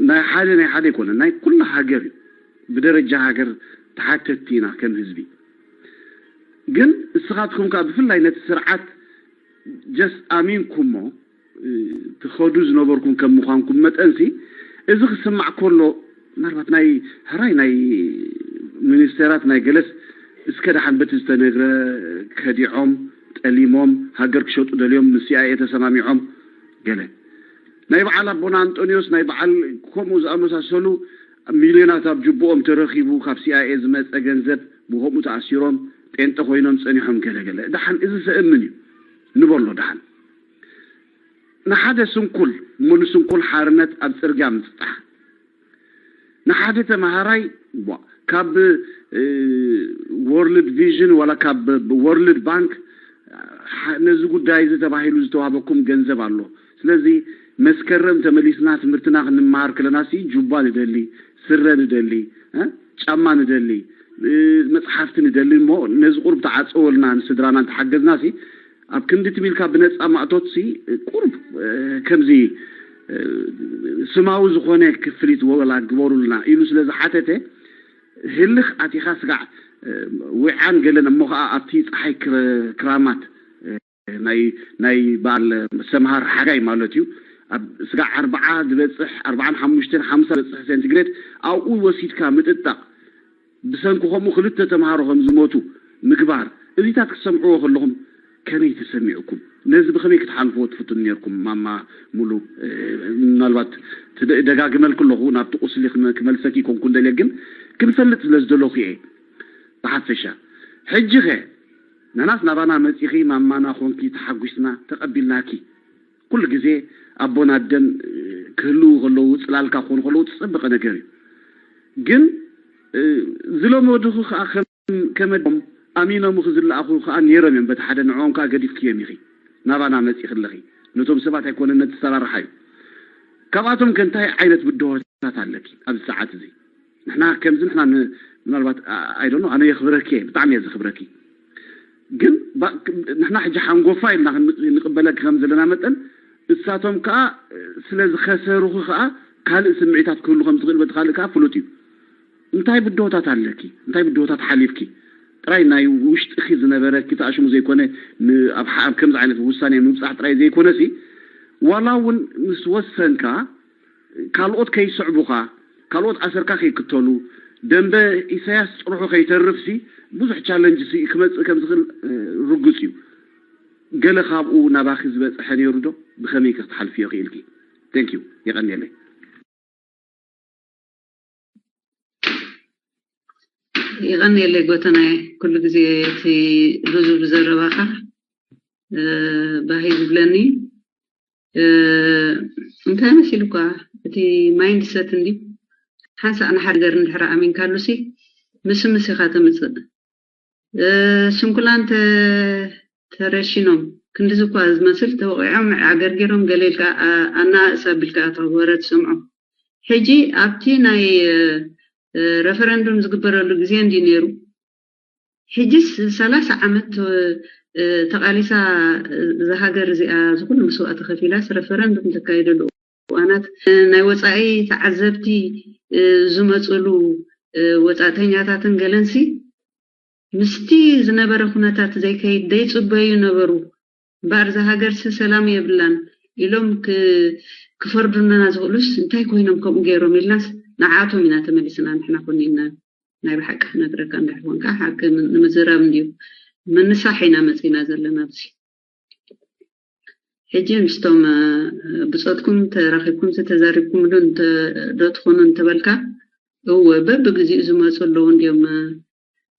ናይ ሓደ ናይ ሓደ ኣይኮነን ናይ ኩላ ሃገር እዩ ብደረጃ ሃገር ተሓተቲ ኢና ከም ህዝቢ ግን እስኻትኩም ከዓ ብፍላይ ነቲ ስርዓት ጀስት ኣሚንኩሞ ትኸዱ ዝነበርኩም ከም ምዃንኩም መጠንሲ እዚ ክስማዕ ከሎ ምናልባት ናይ ሕራይ ናይ ሚኒስቴራት ናይ ገለስ እስከ ደሓን በቲ ዝተነግረ ከዲዖም ጠሊሞም ሃገር ክሸጡ ደልዮም ምስ ሲኣይኤ ተሰማሚዖም ገለ ናይ በዓል ኣቦና ኣንጦንዮስ ናይ በዓል ከምኡ ዝኣመሳሰሉ ሚልዮናት ኣብ ጅቡኦም ተረኺቡ ካብ ሲኣይኤ ዝመፀ ገንዘብ ብከምኡ ተኣሲሮም ጴንጠ ኮይኖም ፀኒሖም ገለ ገለ ደሓን እዚ ዘእምን እዩ ንበሎ ደሓን ንሓደ ስንኩል እሞ ንስንኩል ሓርነት ኣብ ፅርግያ ምፅጣሕ ንሓደ ተምሃራይ ካብ ወርልድ ቪዥን ዋላ ካብ ወርልድ ባንክ ነዚ ጉዳይ እዚ ተባሂሉ ዝተዋህበኩም ገንዘብ ኣሎ ስለዚ መስከረም ተመሊስና ትምህርትና ክንመሃር ከለና ሲ ጁባ ንደሊ ስረ ንደሊ ጫማ ንደሊ መፅሓፍቲ ንደሊ እሞ ነዚ ቁርብ ተዓፀወልና ንስድራና እንተሓገዝና ሲ ኣብ ክንዲ ትም ኢልካ ብነፃ ማእቶት ሲ ቁርብ ከምዚ ስማዊ ዝኾነ ክፍሊት ወላ ግበሩልና ኢሉ ስለ ዝሓተተ ህልኽ ኣቲኻ ስጋዕ ዊዓን ገለን እሞ ከዓ ኣብቲ ፀሓይ ክራማት ናይ በዓል ሰምሃር ሓጋይ ማለት እዩ ኣብ ስጋዕ ኣርባዓ ዝበፅሕ ኣርባዓን ሓሙሽተን ሓምሳ ዝበፅሕ ሴንቲግሬድ ኣብኡ ወሲድካ ምጥጣቕ ብሰንኪ ከምኡ ክልተ ተምሃሮ ከም ዝሞቱ ምግባር እዚታት ክትሰምዕዎ ከለኹም ከመይ ተሰሚዕኩም ነዚ ብኸመይ ክትሓልፍዎ ትፍትኑ ነርኩም ማማ ሙሉ ምናልባት ደጋግመልኩ ኣለኹ ናብቲ ቁስሊ ክመልሰኪ ኮንኩ እንደልየ ግን ክንፈልጥ ስለ ዝደለኹ እየ ብሓፈሻ ሕጂ ኸ ንሕናስ ናባና መፂኺ ማማና ኮንኪ ተሓጒስና ተቐቢልናኪ ኩሉ ግዜ ኣቦን ኣደን ክህልዉ ከለዉ ፅላልካ ክኾኑ ከለዉ ዝፀበቐ ነገር እዩ ግን ዝለመድኹ ከዓ ከመድም ኣሚኖምኺ ዝለኣኹ ከዓ ነይሮም እዮም በቲ ሓደ ንዕኦም ከዓ ገዲፍክዮም ኢኺ ናባና መፂኺ ኣለኺ ነቶም ሰባት ኣይኮነን ነቲ ሰራርሓ እዩ ካብኣቶም ከ እንታይ ዓይነት ብድሆታት ኣለኪ ኣብዚ ሰዓት እዚ ንሕና ከምዚ ንሕና ምናልባት ኣይደኖ ኣነ የኽብረኪ እየ ብጣዕሚ እየ ዘኽብረኪ ግን ንሕና ሕጂ ሓንጎፋ ኢልና ንቅበለኪ ከም ዘለና መጠን እሳቶም ከዓ ስለ ዝኸሰሩኺ ከዓ ካልእ ስምዒታት ክህሉ ከም ዝኽእል በቲ ካልእ ከዓ ፍሉጥ እዩ እንታይ ብድሆታት ኣለኪ እንታይ ብድሆታት ሓሊፍኪ ጥራይ ናይ ውሽጥኺ ዝነበረኪ ተኣሽሙ ዘይኮነ ኣብ ከምዚ ዓይነት ውሳኔ ምብፃሕ ጥራይ ዘይኮነሲ ዋላ እውን ምስ ወሰንካ ካልኦት ከይስዕቡኻ ካልኦት ኣሰርካ ከይክተሉ ደንበ ኢሳያስ ጥርሑ ከይተርፍሲ ብዙሕ ቻለንጅ ክመፅእ ከም ዝኽእል ርጉፅ እዩ ገለ ካብኡ ናባኺ ዝበፅሐ ነይሩ ዶ ብኸመይ ክትሓልፍዮ ክኢልኪ thank you የቐንየለይ ይቐንየለይ ጎተናየ ኩሉ ግዜ እቲ ብዙ ብዘረባኻ ባሂ ዝብለኒ እንታይ መሲሉ እኳ እቲ ማይንድሰት እንዲ ሓንሳእ ንሓደ ነገር እንድሕር ኣሚንካሉ ሲ ምስምስ ኢኻ ተምፅእ ስንኩላን ተረሺኖም ክንድዚ እኳ ዝመስል ተወቂዖም ኣገርጊሮም ገለ ኢልካ ኣናእስ ኣቢልካ ኣታ ወረ ትሰምዖ ሕጂ ኣብቲ ናይ ረፈረንዱም ዝግበረሉ ግዜ እንዲ ነይሩ ሕጅስ ሰላሳ ዓመት ተቓሊሳ እዛ ሃገር እዚኣ ዝኩሉ መስዋእቲ ከፊላስ ረፈረንዱም ተካይደሉ እዋናት ናይ ወፃኢ ተዓዘብቲ ዝመፅሉ ወፃእተኛታትን ገለንሲ ምስቲ ዝነበረ ኩነታት ዘይከይድ ደይፅበዩ ነበሩ እምበኣር እዛ ሃገርሲ ሰላም የብላን ኢሎም ክፈርዱና ዝኽእሉስ እንታይ ኮይኖም ከምኡ ገይሮም ኢልናስ ንዓቶም ኢና ተመሊስና ንሕና ኮኒና ናይ ብሓቂ ክነግረካ እንድሕር ኮንካ ሓቂ ንምዝራብ እንድዩ ምንሳሕ ኢና መፂና ዘለና ኣብዚ ሕጂ ምስቶም ብፆትኩም ተራኺብኩም ተዛሪብኩምሉ ዶ ትኾኑ እንተበልካ እወ በብግዚኡ ዝመፁ ኣለዉ እንዲዮም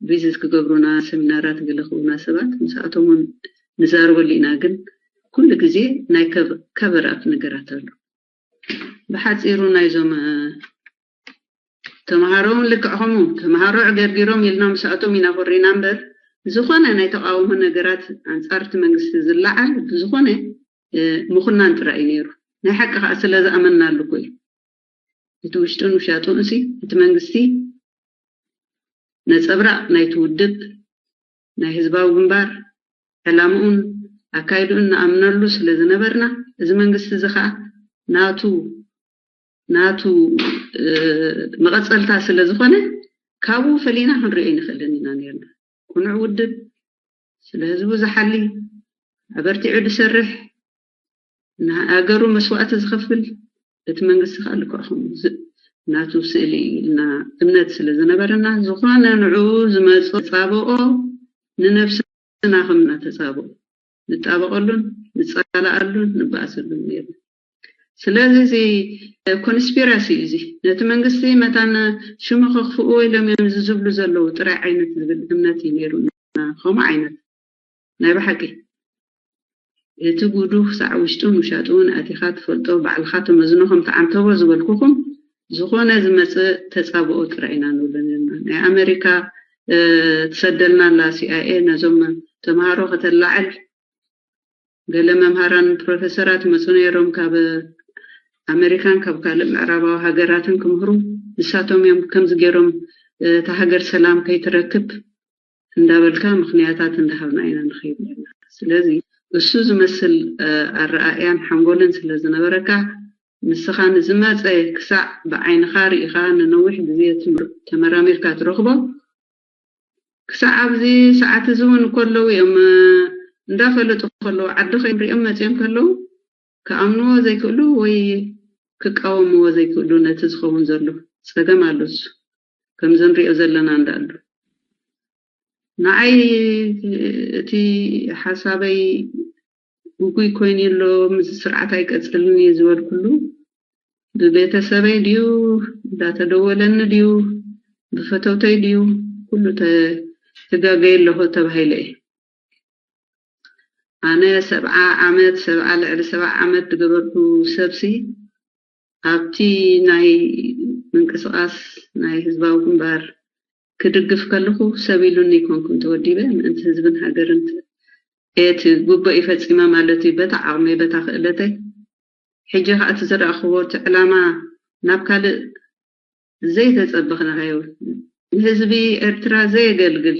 ቪዚት ክገብሩና ሰሚናራት ገለ ክህቡና ሰባት ምስኣቶም እውን ንዛረበሉ ኢና ግን ኩሉ ግዜ ናይ ከቨር ኣፕ ነገራት ኣሎ ብሓፂሩ ናይዞም ተምሃሮ እውን ልክዕ ከምኡ ተምሃሮ ዕገርጊሮም ኢልና ምስኣቶም ኢና ኮሪና እምበር ዝኾነ ናይ ተቃውሞ ነገራት ኣንፃር እቲ መንግስቲ ዝለዓል ብዝኾነ ምኹናን ጥራይ እዩ ነይሩ ናይ ሓቂ ከዓ ስለ ዝኣመንናሉ እኮ እዩ እቲ ውሽጡን ውሻጡን ሲ እቲ መንግስቲ ነፀብራቕ ናይቲ ውድብ ናይ ህዝባዊ ግንባር ዕላምኡን ኣካይድኡን ንኣምነሉ ስለ ዝነበርና እዚ መንግስቲ እዚ ከዓ ናቱ ናቱ መቐፀልታ ስለ ዝኾነ ካብኡ ፈሊና ክንሪኦ ይንኽእልን ኢና ነርና። ቁኑዕ ውድብ፣ ስለ ህዝቡ ዝሓሊ፣ ኣበርቲዑ ዝሰርሕ፣ ንሃገሩ መስዋእቲ ዝኸፍል እቲ መንግስቲ ከዓ ልክዕ ከምኡ ናቱ ስእሊ እዩ ኢልና እምነት ስለ ዝነበረና ዝኾነ ንዕኡ ዝመፅእ ተፃብኦ ንነብስና ከም እናተፃብኦ ንጣበቐሉን ንጸላኣሉን ንበኣሰሉን ነይሩ። ስለዚ እዚ ኮንስፒራሲ እዩ። እዚ ነቲ መንግስቲ መታን ሽሙ ከኽፍእዎ ኢሎም እዮም እዚ ዝብሉ ዘለዉ ጥራይ ዓይነት ዝብል እምነት እዩ ነይሩ። ከምኡ ዓይነት ናይ ብሓቂ እቲ ጉዱ ክሳዕ ውሽጡን ውሻጥኡን ኣቲኻ ትፈልጦ፣ ባዕልኻ ተመዝኖ ከም ትዓንተቦ ዝበልኩኹም፣ ዝኾነ ዝመጽእ ተጻብኦ ጥራይ ኢና ንብሎ ነርና። ናይ ኣመሪካ ትሰደልና ኣላ ሲኣይኤ ነዞም ተምሃሮ ከተላዕል፣ ገለ መምሃራን ፕሮፌሰራት ይመጹ ነይሮም ካብ ኣመሪካን ካብ ካልእ ምዕራባዊ ሃገራትን ክምህሩ። ንሳቶም እዮም ከምዚ ገይሮም እታ ሃገር ሰላም ከይትረክብ እንዳበልካ ምኽንያታት እንዳሃብና ኢና ንኸይድ ነርና። ስለዚ እሱ ዝመስል ኣረኣእያን ሓንጎልን ስለ ዝነበረካ፣ ንስኻ ንዝመፀ ክሳዕ ብዓይንኻ ርኢኻ ንነዊሕ ግዜ ተመራሚርካ ትረኽቦ። ክሳዕ ኣብዚ ሰዓት እዚ እውን እኮ ኣለዉ እዮም፣ እንዳፈለጡ ከለዉ፣ ዓዲ ኸይም ሪኦም መፅኦም ከለዉ ክኣምንዎ ዘይክእሉ ወይ ክቃወምዎ ዘይክእሉ ነቲ ዝኸውን ዘሎ ፀገም ኣሎ። እሱ ከምዚ ንሪኦ ዘለና እንዳኣሉ ንዓይ እቲ ሓሳበይ ግጉይ ኮይኑ ኣሎ፣ ምስ ስርዓት ኣይቀፅልን እዩ ዝበልኩሉ ብቤተሰበይ ድዩ እንዳተደወለኒ ድዩ ብፈተውተይ ድዩ ኩሉ ተጋገየ ኣለኹ ተባሂለ እየ። ኣነ ሰብዓ ዓመት ሰብዓ ልዕሊ ሰብዓ ዓመት ዝገበርኩ ሰብሲ ኣብቲ ናይ ምንቅስቃስ ናይ ህዝባዊ ግንባር ክድግፍ ከለኹ ሰብ ኢሉኒ ኣይኮንኩን ተወዲበ ምእንቲ ህዝብን ሃገርን እቲ ጉበ ይፈፂመ ማለት እዩ በታ ዓቕመይ በታ ክእለተይ። ሕጂ ከዓ እቲ ዘረእኽዎ እቲ ዕላማ ናብ ካልእ ዘይተፀበኽናዮ ንህዝቢ ኤርትራ ዘየገልግል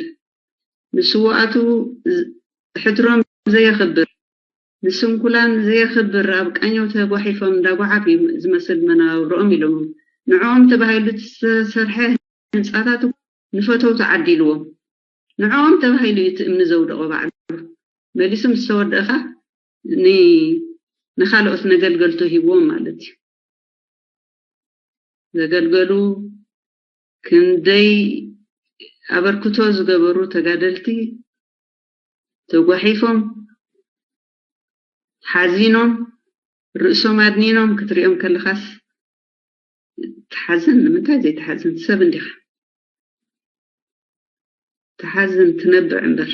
ንስዋኣቱ ሕድሮም ዘየኽብር ንስንኩላን ዘየኽብር ኣብ ቃኘው ተጓሒፎም እንዳጓሓፍ እዩ ዝመስል መነባብሮኦም ኢሎሞም። ንዕኦም ተባሂሉ ዝተሰርሐ ህንፃታት ንፈተውቲ ዓዲልዎም። ንዕኦም ተባሂሉ እዩ እቲ እምኒ ዘውደቖ ባዕሉ። መሊሱ ምስ ተወደእኻ ንኻልኦት ነገልገልቱ ሂብዎም ማለት እዩ። ዘገልገሉ ክንደይ ኣበርክቶ ዝገበሩ ተጋደልቲ ተጓሒፎም ሓዚኖም ርእሶም ኣድኒኖም ክትሪኦም ከለኻስ ትሓዝን። ንምንታይ ዘይትሓዝን? ሰብ እንዲኻ ትሓዝን ትነብዕ እምበር።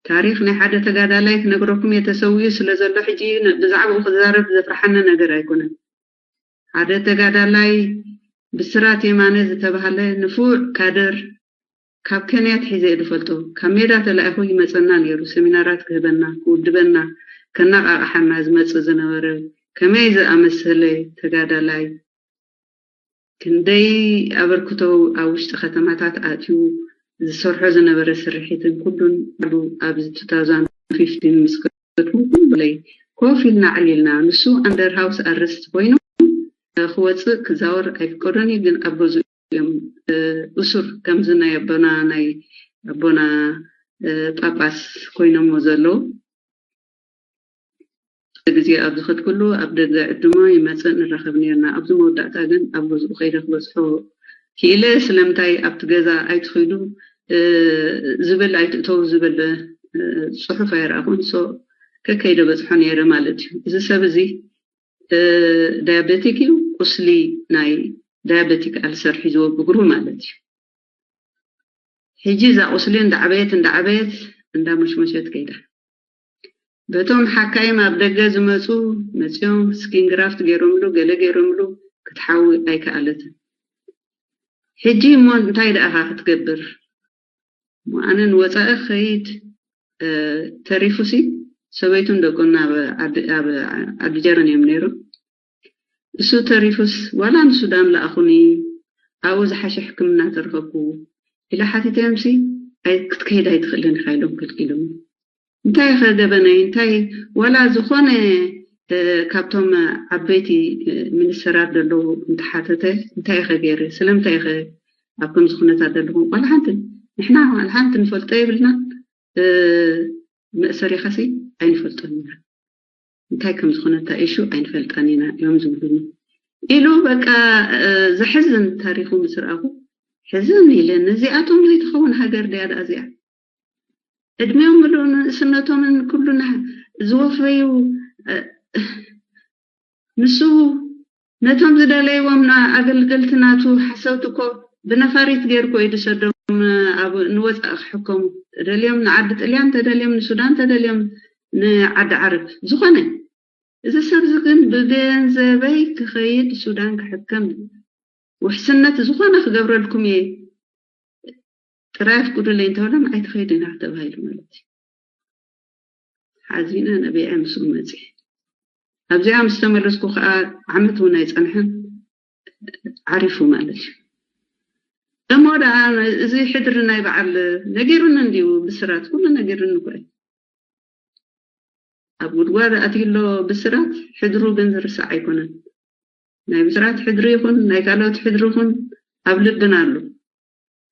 ታሪኽ ናይ ሓደ ተጋዳላይ ክነግረኩም እየ ተሰዊኡ ስለ ዘሎ ሕጂ ብዛዕባኡ ክዛረብ ዘፍርሓኒ ነገር ኣይኮነን። ሓደ ተጋዳላይ ብስራት የማነ ዝተባህለ ንፉዕ ካድር ካብ ከንያ ኣትሒዘ እየ ዝፈልጦ። ካብ ሜዳ ተላኢኹ ይመፀና ነይሩ፣ ሰሚናራት ክህበና፣ ክውድበና፣ ከነቓቕሓና ዝመፅእ ዝነበረ ከመይ ዝኣመሰለ ተጋዳላይ ክንደይ ኣበርክቶ ኣብ ውሽጢ ከተማታት ኣትዩ ዝሰርሖ ዝነበረ ስርሒትን ኩሉን ባዕሉ ኣብዚ two thousand fifteen ምስ ከድኩ ኩሉ ብለይ ኮፍ ኢልና ዕሊልና ንሱ ኣንደር ሃውስ ኣረስት ኮይኑ ክወፅእ ክዛወር ኣይፍቀዶን እዩ ግን ኣብ ገዝኡ እዮም እሱር ከምዚ ናይ ኣቦና ናይ ኣቦና ጳጳስ ኮይኖሞ ዘለዉ ግዜ ኣብ ዝኸድኩሉ ኣብ ደገ ዕድሞ ይመፅእ ንራኸብ ነርና ኣብዚ መወዳእታ ግን ኣብ ገዝኡ ከይደ ክበፅሖ ክኢለ ስለምንታይ ኣብቲ ገዛ ኣይትኸዱ ዝብል ኣይትእተው ዝብል ፅሑፍ ኣይረኣኹን ሶ ከከይደ በፅሖ ነይረ ማለት እዩ እዚ ሰብ እዚ ዳያቤቲክ እዩ ቁስሊ ናይ ዳያቤቲክ ኣልሰር ሒዝዎ ብግሩ ማለት እዩ ሕጂ እዛ ቁስሊ እንዳዓበየት እንዳዓበየት እንዳመሽመሸት ከይዳ በቶም ሓካይም ኣብ ደገ ዝመፁ መፅኦም ስኪንግራፍት ገይሮምሉ ገለ ገይሮምሉ ክትሓዊ ኣይከኣለትን ሕጂ እሞ እንታይ ደኣኻ ክትገብር ኣነ ንወፃኢ ክኸይድ ተሪፉሲ ሰበይቱን ደቁን ኣብ ዓዲ ጀረን እዮም ነይሮም እሱ ተሪፉስ ዋላ ንሱዳን ለኣኹኒ ኣብኡ ዝሓሸ ሕክምና ተረኸብኩ ኢለ ሓቲተዮምሲ ክትከይድ ኣይትኽእልን ኢኻ ኢሎም ከልኪሎም እንታይ ኢኸ ገበነይ እንታይ ዋላ ዝኾነ ካብቶም ዓበይቲ ሚኒስተራት ዘለዉ እንተሓተተ እንታይ ኢኸ ገይረ ስለምንታይ ኢኸ ኣብ ከምዚ ኩነታት ዘለኹም ዋላ ሓንቲ ንሕና ዋላ ሓንቲ ንፈልጦ የብልና መእሰሪኻሲ ኣይንፈልጦን ኢና እንታይ ከም ዝኾነ እታ ኢሹ ኣይንፈልጣን ኢና እዮም ዝብሉኒ ኢሉ በቃ ዘሕዝን ታሪኹ ምስ ረኣኹ ሕዝን ኢለ ነዚኣቶም ዘይትኸውን ሃገር ድያ ደኣ እዚኣ ዕድሜኦም ምሉእ ንእስነቶምን ኩሉ ዝወፈዩ ንሱ ነቶም ዝደለይዎም ኣገልገልቲ ናቱ ሓሰውቲ እኮ ብነፋሪት ገይሩ እኮ እዩ ዝሰዶም። ኣብ ንወፃኢ ክሕከሙ ተደልዮም ንዓዲ ጥልያን ተደልዮም ንሱዳን ተደልዮም ንዓዲ ዓረብ ዝኾነ እዚ ሰብዚ ግን ብገንዘበይ ክኸይድ ሱዳን ክሕከም ውሕስነት ዝኾነ ክገብረልኩም እየ ጥራይ ኣፍቅዱለይ እንተበሎም ኣይትኸይድን ኢኻ ተባሂሉ ማለት እዩ። ሓዚነ ነቢዐ ምስኡ መፅእ ኣብዚኣ ምስ ተመለስኩ ከዓ ዓመት እውን ኣይፀንሐን ዓሪፉ ማለት እዩ። እሞ ደኣ እዚ ሕድሪ ናይ በዓል ነጊሩኒ እንዲዩ ብስራት ኩሉ ነጊሩኒ እኮ እዩ። ኣብ ጉድጓድ ኣትዩሎ ብስራት ሕድሩ ግን ዝርሳዕ ኣይኮነን። ናይ ብስራት ሕድሪ ይኹን ናይ ካልኦት ሕድሪ ይኹን ኣብ ልብና ኣሎ።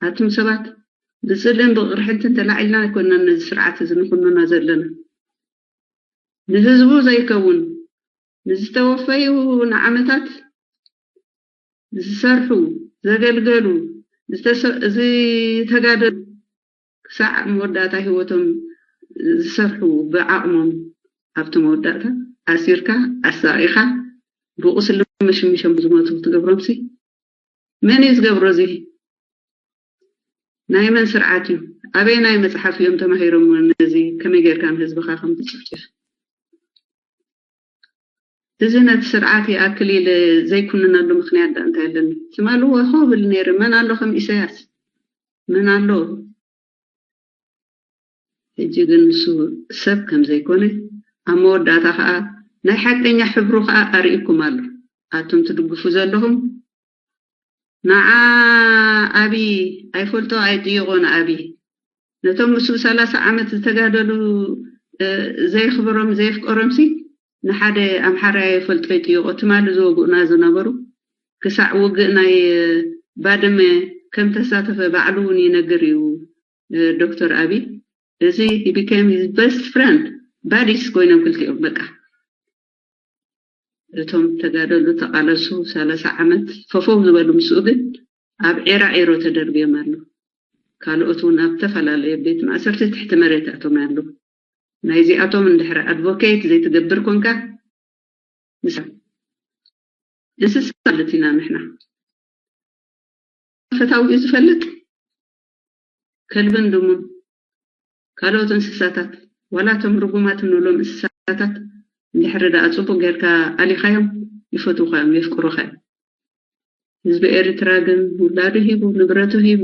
ኣቱም ሰባት ብፅልእን ብቕርሕንትን ተላዒልና ኣይኮንናን ነዚ ስርዓት እዚ ንኹንኖ ዘለና። ንህዝቡ ዘይከውን ንዝተወፈዩ ንዓመታት ዝሰርሑ ዘገልገሉ ዝተጋደሉ ክሳዕ መወዳእታ ህይወቶም ዝሰርሑ ብዓቕሞም ኣብቲ መወዳእታ ኣሲርካ ኣሳቒኻ ብቁስሊ መሽሚሾም ዝሞቱ ክትገብሮምሲ መን እዩ ዝገብሮ እዚ ናይ መን ስርዓት እዩ ኣበይ ናይ መፅሓፍ እዮም ተማሂሮም ነዚ ከመይ ጌርካ ንህዝብኻ ከም ትጭፍጭፍ እዚ ነቲ ስርዓት ይኣክል ኢለ ዘይኩንነሉ ምኽንያት ደኣ እንታይ ኣለኒ? ትማሊ ወሆ ብል ነይረ መን ኣሎ ከም ኢሳያስ? መን ኣሎ? ሕጂ ግን ንሱ ሰብ ከም ዘይኮነ ኣብ መወዳእታ ከኣ ናይ ሓቀኛ ሕብሩ ከኣ ኣርኢኩም ኣሎ። ኣቱም ትድግፉ ዘለኹም ንዓ ኣቢ ኣይፈልጦ ኣይጥይቖ ንኣቢ ነቶም ምስኡ ሰላሳ ዓመት ዝተጋደሉ ዘየኽብሮም ዘየፍቀሮምሲ ንሓደ ኣምሓራይ ፈልጦ ይጥይቆ ትማሊ ዝወግኡና ዝነበሩ ክሳዕ ውግእ ናይ ባድመ ከም ተሳተፈ ባዕሉ እውን ይነግር እዩ ዶክተር ኣቢ እዚ became his best friend buddies ኮይኖም ክልቲኦም በቃ እቶም ተጋደሉ ተቓለሱ ሰላሳ ዓመት ፈፈው ዝበሉ ምስኡ ግን ኣብ ዒራ ዒሮ ተደርብዮም ኣለዉ። ካልኦት እውን ኣብ ዝተፈላለየ ቤት ማእሰርቲ ትሕቲ መሬት ኣቶም ኣለዉ። ናይዚኣቶም እንድሕሪ ኣድቮኬት ዘይትገብር ኮንካ ንሳ እንስሳ ማለት ኢና ንሕና። ፈታዊኡ ዝፈልጥ ከልብን ድሙን ካልኦት እንስሳታት ዋላ እቶም ርጉማት እንብሎም እንስሳታት እንድሕሪ ደኣ ፅቡቅ ጌርካ ኣሊኻዮም ይፈትውኻ እዮም የፍቅሩኻ እዮም ህዝቢ ኤርትራ ግን ውላዱ ሂቡ ንብረቱ ሂቡ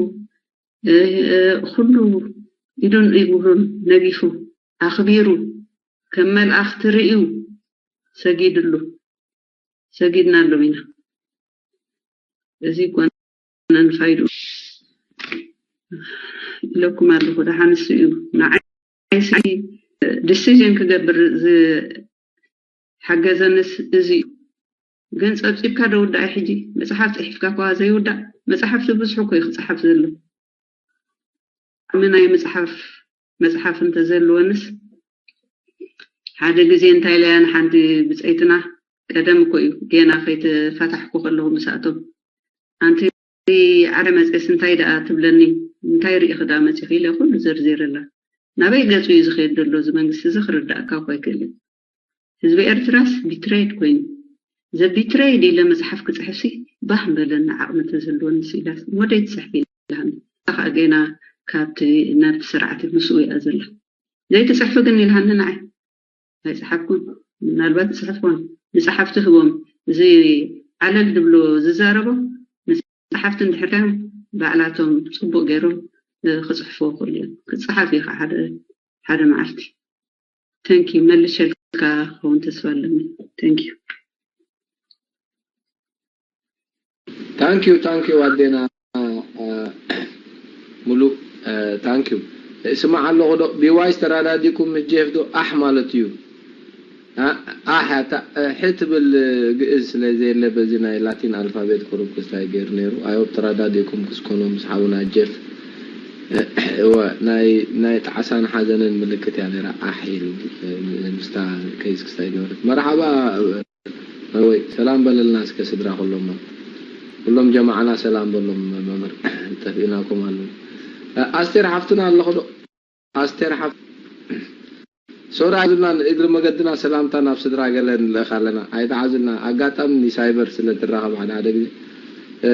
ኩሉ ኢዱን እግሩን ነጊፉ ኣኽቢሩ ከም መልኣኽ ትርእዩ ሰጊድሉ ሰጊድናሎም ኢና እዚ ኮነን ፋይዱ ኢለኩም ኣለኹ ደሓንስ እዩ ንዓይሲ ዲሲዥን ክገብር ዝሓገዘንስ እዚ እዩ ግን ፀብፂብካ ደውዳእ ሕጂ መፅሓፍ ፅሒፍካ ከዋ ዘይውዳእ መፅሓፍቲ ብዙሑ እኮ እዩ ክፅሓፍ ዘሎ ዓቕሚ ናይ ምፅሓፍ መፅሓፍ እንተዘልወንስ ሓደ ግዜ እንታይ ኢለያ ንሓንቲ ብፀይትና ቀደም እኮ እዩ ጌና ከይተፋታሕኩ ከለኹ ምስኣቶም ኣንቲ ዓረ መፅስ እንታይ ደኣ ትብለኒ እንታይ ርኢኺ ደኣ መፂኺ ኢለ ኩሉ ዘርዚረላ ናበይ ገፁ እዩ ዝኸይድ ዘሎ እዚ መንግስቲ እዚ ክርዳእካ እኮ ኣይክእልን ህዝቢ ኤርትራስ ቢትረይድ ኮይኑ ዘቢትረይድ ኢለ መፅሓፍ ክፅሕፍሲ ባህ ምበለኒ ዓቕሚ ተዘልወኒ ስኢላስ ሞደይ ትፅሕፊ ኢላኒ ከዓ ገና ካብቲ ናብቲ ስርዓት ምስኡ እያ ዘላ ዘይትፅሕፊ ግን ኢልሃኒ ንዓይ ኣይፅሓፍኩን ምናልባት ፅሕፍኮን ንፀሓፍቲ ህቦም እዚ ዓለል ድብሎ ዝዛረቦ ንፀሓፍቲ እንድሕር ካዮም ባዕላቶም ፅቡቅ ገይሮም ክፅሕፍዎ ክእሉ እዮም ክፀሓፍ እዩ ከዓ ሓደ ሓደ መዓልቲ Thank you መልሸልካ ክኸውን ተስፋ ኣለኒ Thank you Thank you thank you ኣዴና ሙሉ thank you እስማዕ ኣለኹ ዶ ብዋይስ ተራዳዲኩም ምስ ጄፍ ዶ ኣሕ ማለት እዩ ኣሕ ሕ ትብል ግእዝ ስለ ዘየለ በዚ ናይ ላቲን ኣልፋቤት ቁሩብ ክስታይ ገይሩ ነይሩ ኣዮብ ተራዳዲኩም ክስኮኖ ምስ ሓውና ጄፍ እወ ናይ ናይ ጣዕሳን ሓዘንን ምልክት እያ ነይራ ኣሕ ኢሉ ምስታ ኬዝ ክስታይ ገበረት መርሓባ ወይ ሰላም በለልና እስከ ስድራ ኩሎም ኩሎም ጀማዓና ሰላም በሎም መምህር ጠፊእናኩም ኣለና ኣስቴር ሓፍትና ኣለኹ ዶ ኣስቴር ሓፍ ሶሪ ኣይትዓዙልና፣ ንእግሪ መገድና ሰላምታ ናብ ስድራ ገለ ንልእኽ ኣለና። ኣይትዓዙልና፣ ኣጋጣሚ ሳይበር ስለ ትራኸብ ሓደ ሓደ ግዜ። እ፣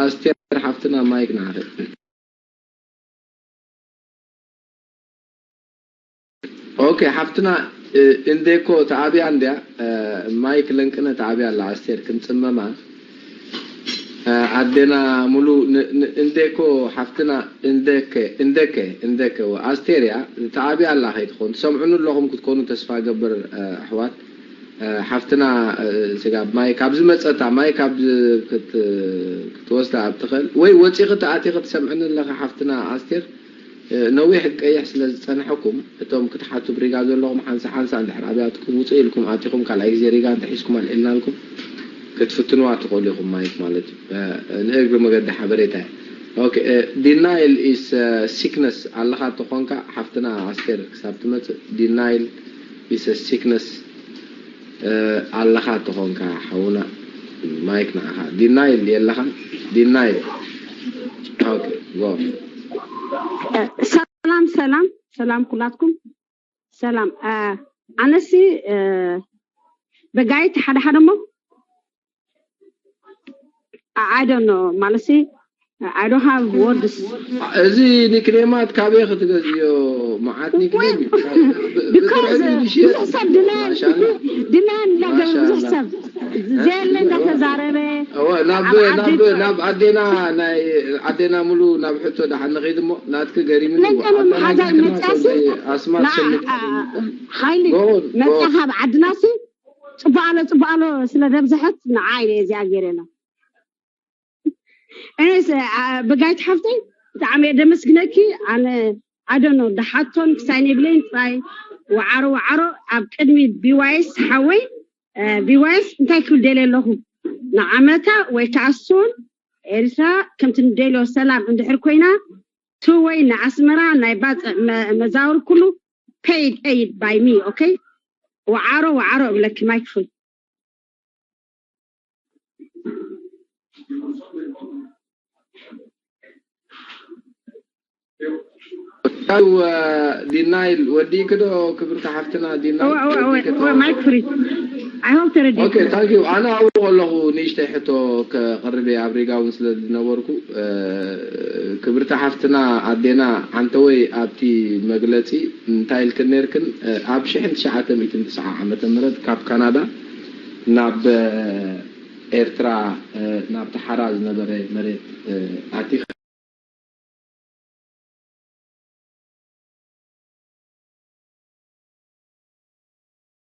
ኣስቴር ሓፍትና ማይክ ንዓኺ። ኦኬ፣ ሓፍትና፣ እ፣ እንዴኮ ተዓብያ እንድያ፣ እ፣ ማይክ ለንቅነ ተዓብያ ኣላ ኣስቴር ክንጽመማ። እ፣ ኣዴና ሙሉ ን-፣ ን-፣ እንዴኮ ሓፍትና፣ እንዴከ፣ እንዴከ፣ እንዴከ፣ ወ-፣ ኣስቴር እያ፣ ተዓብያ ኣላ ከይትኾን። ትሰምዑኒ ኣለኹም ክትኮኑ ተስፋ ገብር፣ እ፣ ኣሕዋት። እ፣ ሓፍትና፣ እ፣ ስጋብ ማይ ካብ ዝመጸታ፣ ማይ ካብ ዝ-፣ ክት-፣ ክትወስዳ ኣብ ትኽእል ወይ ወጺኺ ተኣቲኺ ትሰምዕኒ ኣለኻ ሓፍትና ኣስቴር? እ፣ ነዊሕ ቀይሕ ስለ ዝጸንሐኩም፣ እቶም ክትሓቱ ብሪጋ ዘለኹም ሓንሳ ሓንሳ እንድሕር ኣብያትኩም ውጽእ ኢልኩም ኣቲኹም ካልኣይ ግዜ ሪጋ እንተሒዝኩም ኣልዒልናልኩም ክትፍትንዋ ትኽእሉ ኢኹም ማይክ ማለት እዩ። እ፣ ንእግሪ መገዲ ሓበሬታ እዩ። ኦኬ፣ እ፣ denial is፣ እ፣ sickness ኣለኻ ተኾንካ ሓፍትና ኣስቴር ክሳብ ትመጽእ denial is a sickness እ፣ ኣለኻ ተኾንካ ሓውና ማይክ ንዓኻ። Denial የለኻን? Denial። ኦኬ፣ ጎ። ሰላም ሰላም ሰላም ኩላትኩም ሰላም። እ፣ ኣነሲ፣ እ፣ በጋይት ሓደ ሓደ እሞ፣ I don't know ማለሲ፣ I don't have words። እዚ ኒክኔማት ካበይ ክትገዝዮ? መዓት ኒክኔም እዩ። ብ-፣ ብጥርሑ Because ድዩ ዝሽየጥ? ብዙሕ ሰብ ድላን ማሻላ። ድላን እንዳገበረ ብዙሕ ማሻላ። ሰብ ዘየለ እንዳተዛረበ እወ፣ ናብ ኣብ ዓዲ ናብ ናብ ኣዴና ናይ ኣዴና ሙሉ ናብ ሕቶ ደሓን ንኸይድ እሞ ናትኪ ገሪምኒ እዎ። ለንቀነ መሓዛይ ኣደናጊርክና መፅያሲ ከምዚ ኣስማት ንዓ ስምት ሓይሊ ጎበዝ መፅያ ጎበዝ። ካብ ዓድናሲ ፅቡቅ ኣሎ ፅቡቅ ኣሎ ስለ ደብዝሐት ንዓ ኢለ እዚኣ ገይረ ኢላ። እኔስ ብጋይት ሓፍተይ ብጣዕሚ እየ ደመስግነኪ። ኣነ ኣደኖ ደሓቶን ክሳይ ነብለይን ጥራይ ወዓሮ ወዓሮ ኣብ ቅድሚ ቢዋይስ ሓወይ። ቢዋይስ እንታይ ክብል ደልየ ኣለኹ ንዓመታ ወይ ከዓ ሱን ኤርትራ ከምቲ ንደልዮ ሰላም እንድሕር ኮይና ቱ ወይ ንኣስመራ ናይ ባፅዕ መ- መዛወር ኩሉ paid aid by me okay። ወዓሮ ወዓሮ እብለኪ ማይክፉል ያው ዲናይል ወዲእኪ ዶ ክብርቲ ሓፍትና? ዲናይል ወዲእኪ ዶ? ማይክ ፍሪ I hope ተረዲእኪ። Okay, thank you። ኣነ ኣብኡ ከለኹ ንእሽተይ ሕቶ ከቕርብ እየ፣ ኣብ ሪጋ እውን ስለ ዝነበርኩ። ክብርቲ ሓፍትና ኣዴና ዓንተወይ ኣብቲ መግለፂ እንታይ ኢልክን ነርክን? ኣብ ሽሕን ትሽዓተ ሚእትን ትስዓ ዓመተ ምህረት ካብ ካናዳ ናብ ኤርትራ ናብቲ ሓራ ዝነበረ መሬት ኣቲኻ